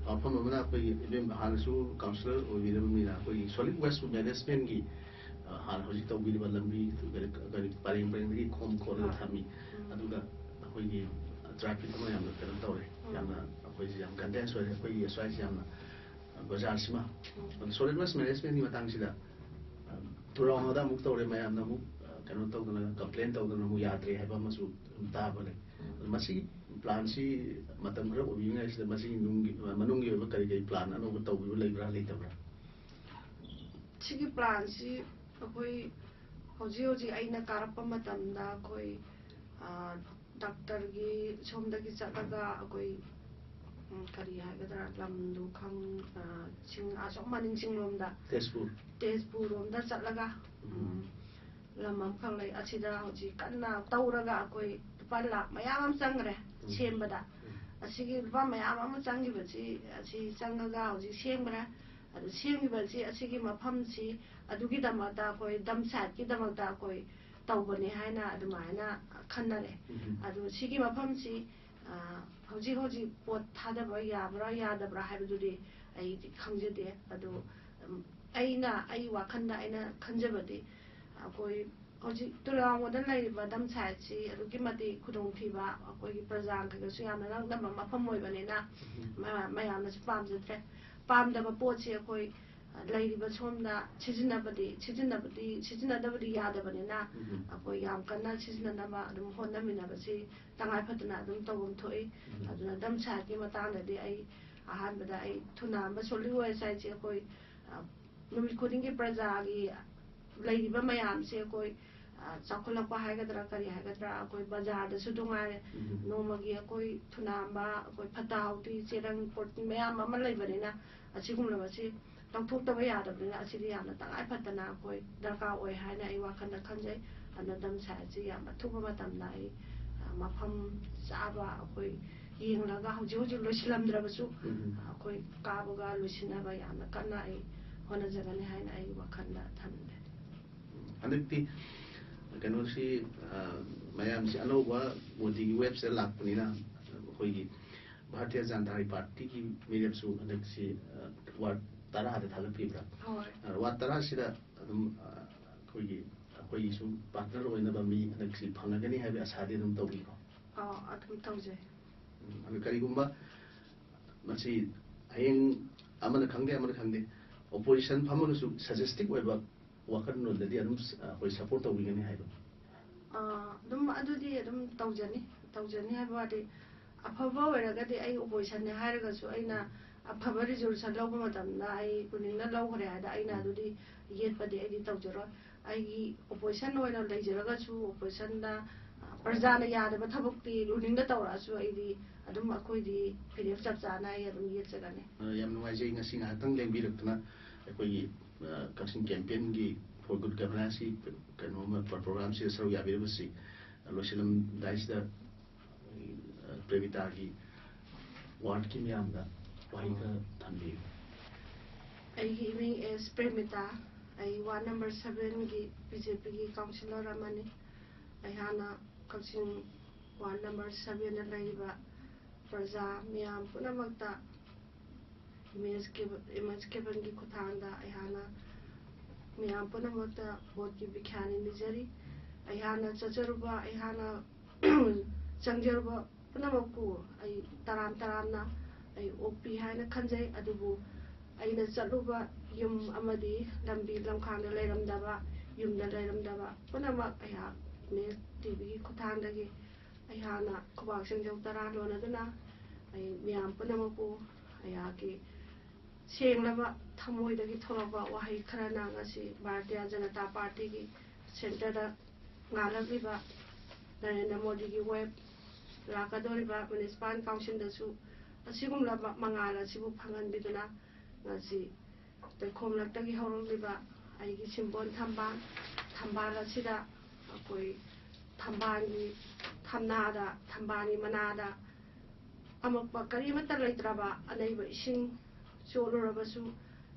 ꯋꯥꯐꯝ ꯑꯃꯅ ꯑꯩꯈꯣꯏꯒꯤ ꯏꯕꯦꯝ ꯍꯥꯟꯅꯁꯨ ꯀꯥꯎꯟꯁꯤꯂꯔ ꯑꯣꯏꯕꯤꯔꯕꯅꯤꯅ ꯑꯩꯈꯣꯏꯒꯤ ꯁꯣꯂꯤꯠ ꯋꯦꯁ ꯃꯦꯅꯦꯖꯃꯦꯟꯒꯤ, ꯑ, ꯍꯥꯟꯅ ꯍꯧꯖꯤꯛ ꯇꯧꯕꯤꯔꯤꯕ ꯂꯝꯕꯤ ꯀꯔꯤ, ꯀꯔꯤ ꯄꯔꯦꯡ ꯄꯔꯦꯡꯗꯒꯤ ꯈꯣꯝ ꯈꯣꯠꯂꯒ ꯍꯣꯏ꯫ ꯊꯝꯃꯤ꯫ ꯎꯝ꯫ ꯑꯗꯨꯒ ꯑꯩꯈꯣꯏꯒꯤ ꯇ꯭ꯔꯥꯐꯤꯛ ꯑꯃ ꯌꯥꯝꯅ ꯀꯩꯅꯣ ꯇꯧꯔꯦ, ꯎꯝ꯫ ꯌꯥꯝꯅ ꯑꯩꯈꯣꯏꯁꯦ ꯌꯥꯝ ꯀꯟꯇꯦꯟꯁ ꯑꯣꯏꯔꯦ ꯑꯩꯈꯣꯏꯒꯤ ꯁ꯭ꯋꯥꯏꯁꯦ ꯌꯥꯝꯅ, ꯑ, ꯕꯖꯥꯔꯁꯤꯃ꯫ ꯎꯝ꯫ ꯑꯗꯣ ꯁꯣꯂꯤꯠ ꯋꯦꯁ ꯃꯦꯅꯦꯖꯃꯦꯟꯒꯤ ꯃꯇꯥꯡꯁꯤꯗ, ꯑ, ꯊꯨꯔꯥꯎꯉꯗ ꯑꯃꯨꯛ ꯇꯧꯔꯦ, ꯃꯌꯥꯝꯅ ꯑꯃꯨꯛ, ꯑ, ꯀꯩꯅꯣ ꯇꯧꯗꯅ, ꯀꯝꯄ꯭ꯂꯦꯟ ꯇꯧꯗꯅ ꯑꯃꯨꯛ ꯌꯥꯗ꯭ꯔꯦ ꯍꯥꯏꯕ ꯑꯃꯁꯨ ꯑꯗꯨꯝ ꯇꯥꯕ ꯂꯩ꯫ ꯑꯗꯣ ꯃꯁꯤꯒꯤ ꯄ꯭ꯂꯥꯟꯁꯤ ꯃꯇꯝ ꯈꯔ ꯑꯣꯏꯕꯤꯔꯤꯉꯩꯁꯤꯗ ꯃꯁꯤꯒꯤ ꯅꯨꯡꯒꯤ, ꯃꯅꯨꯡꯒꯤ ꯑꯣꯏꯕ ꯀꯔꯤ ꯀꯔꯤ ꯄ꯭ꯂꯥꯟ ꯑꯅꯧꯕ ꯇꯧꯕꯤꯕ ꯂꯩꯕ꯭ꯔꯥ ꯂꯩꯇꯕ꯭ꯔꯥ? ꯁꯤꯒꯤ ꯄ꯭ꯂꯥꯟꯁꯤ ꯑꯩꯈꯣꯏ ꯍꯧꯖꯤꯛ ꯍꯧꯖꯤꯛ ꯑꯩꯅ ꯀꯥꯔꯛꯄ ꯃꯇꯝꯗ ꯑꯩꯈꯣꯏ, ꯑ, ꯗꯥꯛꯇꯔꯒꯤ ꯁꯣꯝꯗꯒꯤ ꯆꯠꯂꯒ ꯑꯩꯈꯣꯏ, ꯎꯝ, ꯀꯔꯤ ꯍꯥꯏꯒꯗ꯭ꯔꯥ, ꯂꯝꯗꯨ ꯈꯪ-, ꯑ, ꯆꯤꯡ ꯑꯁꯣꯝ ꯃꯅꯤꯡ ꯆꯤꯡꯂꯣꯝꯗ, ꯇꯦꯖꯄꯨꯔ꯫ ꯇꯦꯖꯄꯨꯔ ꯔꯣꯝꯗ ꯆꯠꯂꯒ, ꯎꯝ, ꯎꯝ꯫ ꯂꯝ ꯑꯃꯈꯛ ꯂꯩ꯫ ꯑꯁꯤꯗ ꯍꯧꯖꯤꯛ ꯀꯟꯅ ꯇꯧꯔꯒ ꯑꯩꯈꯣꯏ ꯂꯨꯄꯥ ꯂꯥꯈ ꯃꯌꯥꯝ ꯑꯃ ꯆꯪꯈ꯭ꯔꯦ ꯎꯝ꯫ ꯁꯦꯝꯕꯗ꯫ ꯎꯝ꯫ ꯑꯁꯤꯒꯤ ꯂꯨꯄꯥ ꯃꯌꯥꯝ ꯑꯃ ꯆꯪꯈꯤꯕꯁꯤ, ꯑꯁꯤ ꯆꯪꯉꯒ ꯍꯧꯖꯤꯛ ꯁꯦꯝꯈ꯭ꯔꯦ꯫ ꯑꯗꯨ ꯁꯦꯝꯈꯤꯕꯁꯤ, ꯑꯁꯤꯒꯤ ꯃꯐꯝꯁꯤ ꯑꯗꯨꯒꯤꯗꯃꯛꯇ, ꯑꯩꯈꯣꯏ ꯗꯝ ꯁꯥꯏꯠꯀꯤꯗꯃꯛꯇ ꯑꯩꯈꯣꯏ ꯇꯧꯕꯅꯤ ꯍꯥꯏꯅ ꯑꯗꯨꯃꯥꯏꯅ ꯈꯟꯅꯔꯦ꯫ ꯎꯝ꯫ ꯑꯗꯨ ꯁꯤꯒꯤ ꯃꯐꯝꯁꯤ, ꯑ, ꯍꯧꯖꯤꯛ ꯍꯧꯖꯤꯛ ꯄꯣꯠ ꯊꯥꯗꯕ ꯌꯥꯕ꯭ꯔꯥ ꯌꯥꯗꯕ꯭ꯔꯥ ꯍꯥꯏꯕꯗꯨꯗꯤ ꯑꯩꯗꯤ ꯈꯪꯖꯗꯦ꯫ ꯑꯗꯨ, ꯎꯝ, ꯑꯩꯅ, ꯑꯩ ꯋꯥꯈꯜꯗ ꯑꯩꯅ ꯈꯟꯖꯕꯗꯤ, ꯑꯩꯈꯣꯏ ꯍꯧꯖꯤꯛ ꯇꯨꯔꯦꯜ ꯋꯥꯡꯃꯗ ꯂꯩꯔꯤꯕ ꯗꯝ ꯁꯥꯏꯠꯁꯤ ꯑꯗꯨꯛꯀꯤ ꯃꯇꯤꯛ ꯈꯨꯗꯣꯡꯊꯤꯕ, ꯑꯩꯈꯣꯏꯒꯤ ꯄ꯭ꯔꯖꯥꯈꯩꯗꯁꯨ ꯌꯥꯝꯅ ꯅꯛꯅꯕ ꯃꯐꯝ ꯑꯣꯏꯕꯅꯤꯅ, ꯎꯝ꯫ ꯃ-, ꯃꯌꯥꯝꯅꯁꯨ ꯄꯥꯝꯖꯗ꯭ꯔꯦ꯫ ꯄꯥꯝꯗꯕ ꯄꯣꯠꯁꯤ ꯑꯩꯈꯣꯏ, ꯑ, ꯂꯩꯔꯤꯕ ꯁꯣꯝꯗ ꯁꯤꯖꯤꯟꯅꯕꯗꯤ, ꯁꯤꯖꯤꯟꯅꯕꯗꯤ, ꯁꯤꯖꯤꯟꯅꯗꯕꯗꯤ ꯌꯥꯗꯕꯅꯤꯅ, ꯎꯝ꯫ ꯑꯩꯈꯣꯏ ꯌꯥꯝ ꯀꯟꯅ ꯁꯤꯖꯤꯟꯅꯅꯕ ꯑꯗꯨꯝ ꯍꯣꯠꯅꯃꯤꯟꯅꯕꯁꯤ ꯇꯉꯥꯏ ꯐꯗꯅ ꯑꯗꯨꯝ ꯇꯧꯐꯝ ꯊꯣꯛꯏ꯫ ꯎꯝ꯫ ꯑꯗꯨꯅ ꯗꯝ ꯁꯥꯏꯠꯀꯤ ꯃꯇꯥꯡꯗꯗꯤ ꯑꯩ ꯑꯍꯥꯟꯕꯗ ꯑꯩ ꯊꯨꯅꯥꯝꯕ solid waste ꯍꯥꯏꯁꯦ ꯑꯩꯈꯣꯏ, ꯑ, ꯅꯨꯃꯤꯠ ꯈꯨꯗꯤꯡꯒꯤ ꯄ꯭ꯔꯖꯥꯒꯤ ꯂꯩꯔꯤꯕ ꯃꯌꯥꯝꯁꯦ ꯑꯩꯈꯣꯏ, ꯑ, ꯆꯥꯎꯈꯠꯂꯛꯄ ꯍꯥꯏꯒꯗ꯭ꯔꯥ ꯀꯔꯤ ꯍꯥꯏꯒꯗ꯭ꯔꯥ, ꯑꯩꯈꯣꯏ ꯕꯖꯥꯔꯗꯁꯨ ꯑꯗꯨꯝ ꯉꯥꯏꯔꯦ, ꯎꯝ꯫ ꯅꯣꯡꯃꯒꯤ ꯑꯩꯈꯣꯏ ꯊꯨꯅꯥꯝꯕ, ꯑꯩꯈꯣꯏ ꯐꯠꯇ ꯍꯥꯎꯊꯤ, ꯆꯦꯔꯪ, ꯄꯣꯠ ꯃꯌꯥꯝ ꯑꯃ ꯂꯩꯕꯅꯤꯅ, ꯑꯁꯤꯒꯨꯝꯂꯕꯁꯤ ꯂꯧꯊꯣꯛꯇꯕ ꯌꯥꯗꯕꯅꯤꯅ, ꯑꯁꯤꯗꯤ ꯌꯥꯝꯅ ꯇꯉꯥꯏ ꯐꯗꯅ ꯑꯩꯈꯣꯏ ꯗꯔꯀꯥꯔ ꯑꯣꯏ ꯍꯥꯏꯅ ꯑꯩ ꯋꯥꯈꯜꯗ ꯈꯟꯖꯩ꯫ ꯑꯗꯨꯅ ꯗꯝ ꯁꯥꯏꯠꯁꯤ ꯌꯥꯝ ꯑꯊꯨꯕ ꯃꯇꯝꯗ ꯑꯩ, ꯑ, ꯃꯐꯝ ꯆꯥꯕ ꯑꯩꯈꯣꯏ ꯌꯦꯡꯂꯒ ꯍꯧꯖꯤꯛ ꯍꯧꯖꯤꯛ ꯂꯣꯏꯁꯤꯜꯂꯝꯗ꯭ꯔꯕꯁꯨ, ꯎꯝ꯫ ꯑꯩꯈꯣꯏ ꯀꯥꯕꯒ ꯂꯣꯏꯁꯤꯟꯅꯕ ꯌꯥꯝꯅ ꯀꯟꯅ ꯑꯩ ꯍꯣꯠꯅꯖꯒꯅꯤ ꯍꯥꯏꯅ ꯑꯩ ꯋꯥꯈꯜꯗ ꯊꯝꯂꯦ꯫ ꯍꯟꯗꯛꯇꯤ ꯀꯩꯅꯣꯁꯤ, ꯑ, ꯃꯌꯥꯝꯁꯤ ꯑꯅꯧꯕ ꯃꯣꯗꯤꯒꯤ ꯋꯦꯕꯁꯤꯗ ꯂꯥꯛꯄꯅꯤꯅ, ꯑꯩꯈꯣꯏꯒꯤ ꯚꯥꯔꯇꯤꯌ ꯖꯅꯇꯥ ꯄꯥꯔꯇꯤꯒꯤ ꯃꯤꯔꯦꯞꯁꯨ ꯍꯟꯗꯛꯁꯤ, ꯑ, ꯋꯥꯔꯗ ꯇꯔꯥꯗ ꯊꯥꯒꯠꯄꯤꯕ꯭ꯔꯥ? ꯍꯣꯏ꯫ ꯑ, ꯋꯥꯔꯗ ꯇꯔꯥꯁꯤꯗ ꯑꯗꯨꯝ, ꯑ, ꯑꯩꯈꯣꯏꯒꯤ, ꯑꯩꯈꯣꯏꯒꯤꯁꯨ ꯄꯥꯔꯠꯅꯔ ꯑꯣꯏꯅꯕ ꯃꯤ ꯍꯟꯗꯛꯁꯤ ꯐꯪꯉꯒꯅꯤ ꯍꯥꯏꯕꯒꯤ ꯑꯁꯥꯗꯤ ꯑꯗꯨꯝ ꯇꯧꯕꯤꯀꯣ? ꯑ, ꯑꯗꯨꯝ ꯇꯧꯖꯩ꯫ ꯎꯝ, ꯑꯗꯨ ꯀꯔꯤꯒꯨꯝꯕ ꯃꯁꯤ ꯍꯌꯦꯡ ꯑꯃꯅ ꯈꯪꯗꯦ, ꯑꯃꯅ ꯈꯪꯗꯦ, ꯑꯣꯄꯣꯖꯤꯁꯟ ꯐꯝꯃꯒꯁꯨ ꯁꯖꯦꯁꯇꯤꯚ ꯑꯣꯏꯕ ꯋꯥꯈꯜꯂꯣꯟꯗꯗꯤ ꯑꯗꯨꯝ, ꯑ, ꯑꯩꯈꯣꯏ ꯁꯄꯣꯔꯠ ꯇꯧꯕꯤꯒꯅꯤ ꯍꯥꯏꯕ꯫ ꯑ, ꯑꯗꯨꯝ ꯑꯗꯨꯗꯤ ꯑꯗꯨꯝ ꯇꯧꯖꯅꯤ꯫ ꯇꯧꯖꯅꯤ ꯍꯥꯏꯕ ꯋꯥꯗꯤ, ꯑꯐꯕ ꯑꯣꯏꯔꯒꯗꯤ ꯑꯩ ꯑꯣꯄꯣꯖꯤꯁꯟꯅꯦ ꯍꯥꯏꯔꯒꯁꯨ, ꯑꯩꯅ ꯑꯐꯕ ꯔꯤꯖꯣꯂꯨꯁꯟ ꯂꯧꯕ ꯃꯇꯝꯗ ꯑꯩ ꯔꯨꯂꯤꯡꯅ ꯂꯧꯈ꯭ꯔꯦ ꯍꯥꯏꯗ ꯑꯩꯅ ꯎꯝ꯫ ꯑꯗꯨꯗꯤ ꯌꯦꯠꯄꯗꯤ ꯑꯩꯗꯤ ꯇꯧꯖꯔꯣꯏ꯫ ꯑꯩꯒꯤ ꯑꯣꯄꯣꯖꯤꯁꯟ ꯑꯣꯏꯅ ꯂꯩꯖꯔꯒꯁꯨ, ꯑꯣꯄꯣꯖꯤꯁꯟꯗ, ꯑ, ꯄ꯭ꯔꯖꯥꯅ ꯌꯥꯗꯕ ꯊꯕꯛꯇꯤ ꯔꯨꯂꯤꯡꯗ ꯇꯧꯔꯛꯑꯁꯨ ꯑꯩꯗꯤ ꯑꯗꯨꯝ, ꯑꯩꯈꯣꯏꯗꯤ ꯐꯤꯔꯦꯞ ꯆꯞ ꯆꯥꯅ ꯑꯩ ꯑꯗꯨꯝ ꯌꯦꯠꯆꯒꯅꯤ꯫ ꯑ, ꯌꯥꯝ ꯅꯨꯡꯉꯥꯏꯖꯩ ꯉꯁꯤ ꯉꯥꯏꯍꯥꯛꯇꯪ ꯂꯦꯡꯕꯤꯔꯛꯇꯅ ꯑꯩꯈꯣꯏꯒꯤ, ꯑ, ꯀꯛꯆꯤꯡ ꯀꯦꯝꯄꯦꯟꯒꯤ For Good Governanceꯀꯤ ꯀꯩꯅꯣ ꯑꯃ, ꯄ꯭ꯔꯣꯒ꯭ꯔꯥꯝꯁꯤꯗ ꯁꯔꯨꯛ ꯌꯥꯕꯤꯔꯤꯕꯁꯤ꯫ ꯂꯣꯏꯁꯤꯜꯂꯝꯗꯥꯏꯁꯤꯗ, ꯑ, ꯄ꯭ꯔꯦꯃꯤꯇꯥꯒꯤ ꯋꯥꯔꯗꯀꯤ ꯃꯌꯥꯝꯗ ꯋꯥꯍꯩ ꯈꯔ ꯊꯝꯕꯤꯌꯨ꯫ ꯑꯩꯒꯤ ꯏꯃꯤꯡ ꯑꯦꯁ ꯄ꯭ꯔꯦꯃꯤꯇꯥ꯫ ꯑꯩ ꯋꯥꯔꯗ ꯅꯝꯕꯔ ꯁꯚꯦꯟꯒꯤ ꯕꯤ ꯖꯦ ꯄꯤꯒꯤ ꯀꯥꯎꯟꯁꯤꯂꯔ ꯑꯃꯅꯤ꯫ ꯑꯩꯍꯥꯛꯅ ꯀꯛꯆꯤꯡ ꯋꯥꯔꯗ ꯅꯝꯕꯔ ꯁꯚꯦꯟꯗ ꯂꯩꯔꯤꯕ ꯄ꯭ꯔꯖꯥ ꯃꯤꯌꯥꯝ ꯄꯨꯝꯅꯃꯛꯇ ꯏꯃꯦꯖ ꯀꯦꯕꯜ, ꯏꯃꯦꯖ ꯀꯦꯕꯜꯒꯤ ꯈꯨꯠꯊꯥꯡꯗ ꯑꯩꯍꯥꯛꯅ ꯃꯤꯌꯥꯝ ꯄꯨꯝꯅꯃꯛꯇ ꯚꯣꯠꯀꯤ ꯕꯤꯈ꯭ꯌꯥꯅꯤ ꯅꯤꯖꯔꯤ꯫ ꯑꯩꯍꯥꯛꯅ ꯆꯠꯆꯔꯨꯕ, ꯑꯩꯍꯥꯛꯅ ꯆꯪꯖꯔꯨꯕ ꯄꯨꯝꯅꯃꯛꯄꯨ ꯑꯩ ꯇꯔꯥꯝ ꯇꯔꯥꯝꯅ ꯑꯩ ꯑꯣꯛꯄꯤ ꯍꯥꯏꯅ ꯈꯟꯖꯩ꯫ ꯑꯗꯨꯕꯨ ꯑꯩꯅ ꯆꯠꯂꯨꯕ ꯌꯨꯝ ꯑꯃꯗꯤ ꯂꯝꯕꯤ ꯂꯝꯈꯥꯡꯗ ꯂꯩꯔꯝꯗꯕ, ꯌꯨꯝꯗ ꯂꯩꯔꯝꯗꯕ ꯄꯨꯝꯅꯃꯛ ꯑꯩꯍꯥꯛ ꯏꯃꯦꯖ ꯇꯤ ꯚꯤꯒꯤ ꯈꯨꯠꯊꯥꯡꯗꯒꯤ ꯑꯩꯍꯥꯛꯅ ꯈꯨꯕꯥꯛ ꯆꯤꯡꯖꯧ ꯇꯔꯥ ꯂꯣꯟꯅꯗꯨꯅ ꯑꯩ ꯃꯤꯌꯥꯝ ꯄꯨꯝꯅꯃꯛꯄꯨ ꯑꯩꯍꯥꯛꯀꯤ ꯁꯦꯡꯂꯕ ꯊꯃꯣꯏꯗꯒꯤ ꯊꯣꯛꯂꯛꯄ ꯋꯥꯍꯩ ꯈꯔꯅ ꯉꯁꯤ ꯚꯥꯔꯇꯤꯌꯥ ꯖꯅꯇꯥ ꯄꯥꯔꯇꯤꯒꯤ ꯁꯦꯟꯇꯔꯗ ꯉꯥꯜꯂꯛꯂꯤꯕ ꯅꯔꯦꯟꯗ꯭ꯔ ꯃꯣꯗꯤꯒꯤ ꯋꯦꯕ ꯂꯥꯛꯀꯗꯧꯔꯤꯕ ꯃ꯭ꯌꯨꯅꯤꯁꯤꯄꯥꯜ ꯀꯥꯎꯟꯁꯤꯜꯗꯁꯨ ꯑꯁꯤꯒꯨꯝꯂꯕ ꯃꯉꯥꯜ ꯑꯁꯤꯕꯨ ꯐꯪꯍꯟꯕꯤꯗꯨꯅ ꯉꯁꯤ ꯇꯣꯏꯈꯣꯝꯂꯛꯇꯒꯤ ꯍꯧꯔꯛꯂꯤꯕ ꯑꯩꯒꯤ ꯁꯤꯝꯕꯣꯟ ꯊꯝꯕꯥꯜ, ꯊꯝꯕꯥꯜ ꯑꯁꯤꯗ ꯑꯩꯈꯣꯏ ꯊꯝꯕꯥꯜꯒꯤ ꯊꯝꯅꯥꯗ, ꯊꯝꯕꯥꯜꯒꯤ ꯃꯅꯥꯗ ꯑꯃꯣꯠꯄ ꯀꯔꯤꯃꯠꯇ ꯂꯩꯇ꯭ꯔꯕ ꯑꯅꯩꯕ ꯏꯁꯤꯡ ꯆꯣꯠꯂꯨꯔꯕꯁꯨ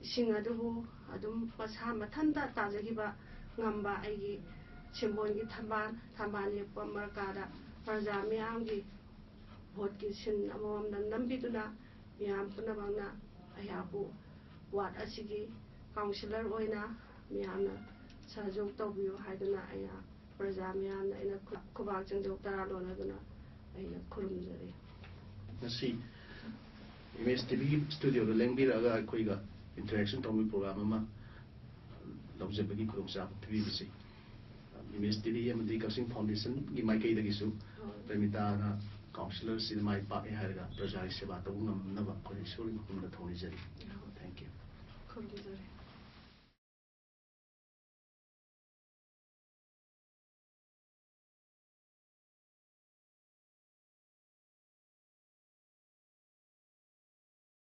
ꯏꯁꯤꯡ ꯑꯗꯨꯕꯨ ꯑꯗꯨꯝ ꯃꯁꯥ ꯃꯊꯟꯇ ꯇꯥꯖꯈꯤꯕ ꯉꯝꯕ ꯑꯩꯒꯤ ꯁꯤꯝꯕꯣꯟꯒꯤ ꯊꯝꯕꯥꯜ, ꯊꯝꯕꯥꯜ ꯌꯦꯛꯄ ꯃꯔꯀꯥꯗ ꯄ꯭ꯔꯖꯥ ꯃꯤꯌꯥꯝꯒꯤ ꯚꯣꯠꯀꯤ ꯁꯤꯟ ꯑꯃꯃꯝꯗ ꯅꯝꯕꯤꯗꯨꯅ ꯃꯤꯌꯥꯝ ꯄꯨꯝꯅꯃꯛꯅ ꯑꯩꯍꯥꯛꯄꯨ ꯋꯥꯔꯗ ꯑꯁꯤꯒꯤ ꯀꯥꯎꯟꯁꯤꯂꯔ ꯑꯣꯏꯅ ꯃꯤꯌꯥꯝꯅ ꯁꯍꯌꯣꯒ ꯇꯧꯕꯤꯌꯨ ꯍꯥꯏꯗꯨꯅ ꯑꯩꯅ ꯄ꯭ꯔꯖꯥ ꯃꯤꯌꯥꯝꯅ ꯑꯩꯅ ꯈꯨ-, ꯈꯨꯕꯥꯛ ꯆꯤꯡꯖꯧ ꯇꯔꯥ ꯂꯣꯟꯅꯗꯨꯅ ꯑꯩꯅ ꯈꯨꯔꯨꯝꯖꯔꯤ꯫ ꯉꯁꯤ ꯏꯃꯦꯖ ꯇꯤ ꯚꯤꯒꯤ ꯁ꯭ꯇꯨꯗꯤꯑꯣꯗ ꯂꯦꯡꯕꯤꯔꯛꯑꯒ ꯑꯩꯈꯣꯏꯒ ꯏꯟꯇꯔꯦꯛꯁꯟ ꯇꯧꯕꯒꯤ ꯄ꯭ꯔꯣꯒ꯭ꯔꯥꯝ ꯑꯃ ꯂꯧꯖꯕꯒꯤ ꯈꯨꯗꯣꯡꯆꯥꯕ ꯄꯤꯕꯤꯕꯁꯤ ꯏꯃꯦꯖ ꯇꯤ ꯚꯤ ꯑꯃꯗꯤ ꯀꯛꯆꯤꯡ ꯐꯥꯎꯟꯗꯦꯁꯟꯒꯤ ꯃꯥꯏꯀꯩꯗꯒꯤꯁꯨ ꯍꯣꯏ꯫ ꯄ꯭ꯔꯦꯃꯤꯇꯥꯅ ꯀꯥꯎꯟꯁꯤꯂꯔꯁꯤꯗ ꯃꯥꯏ ꯄꯥꯛꯑꯦ ꯍꯥꯏꯔꯒ ꯄ꯭ꯔꯖꯥꯒꯤ ꯁꯦꯕꯥ ꯇꯧꯕ ꯉꯝꯅꯕ ꯑꯩꯈꯣꯏ ꯏꯁꯣꯔꯒꯤ ꯃꯐꯝꯗ ꯊꯧꯅꯤꯖꯔꯤ꯫ ꯍꯣꯏ꯫ Thank you꯫ ꯈꯨꯔꯨꯝꯖꯔꯤ꯫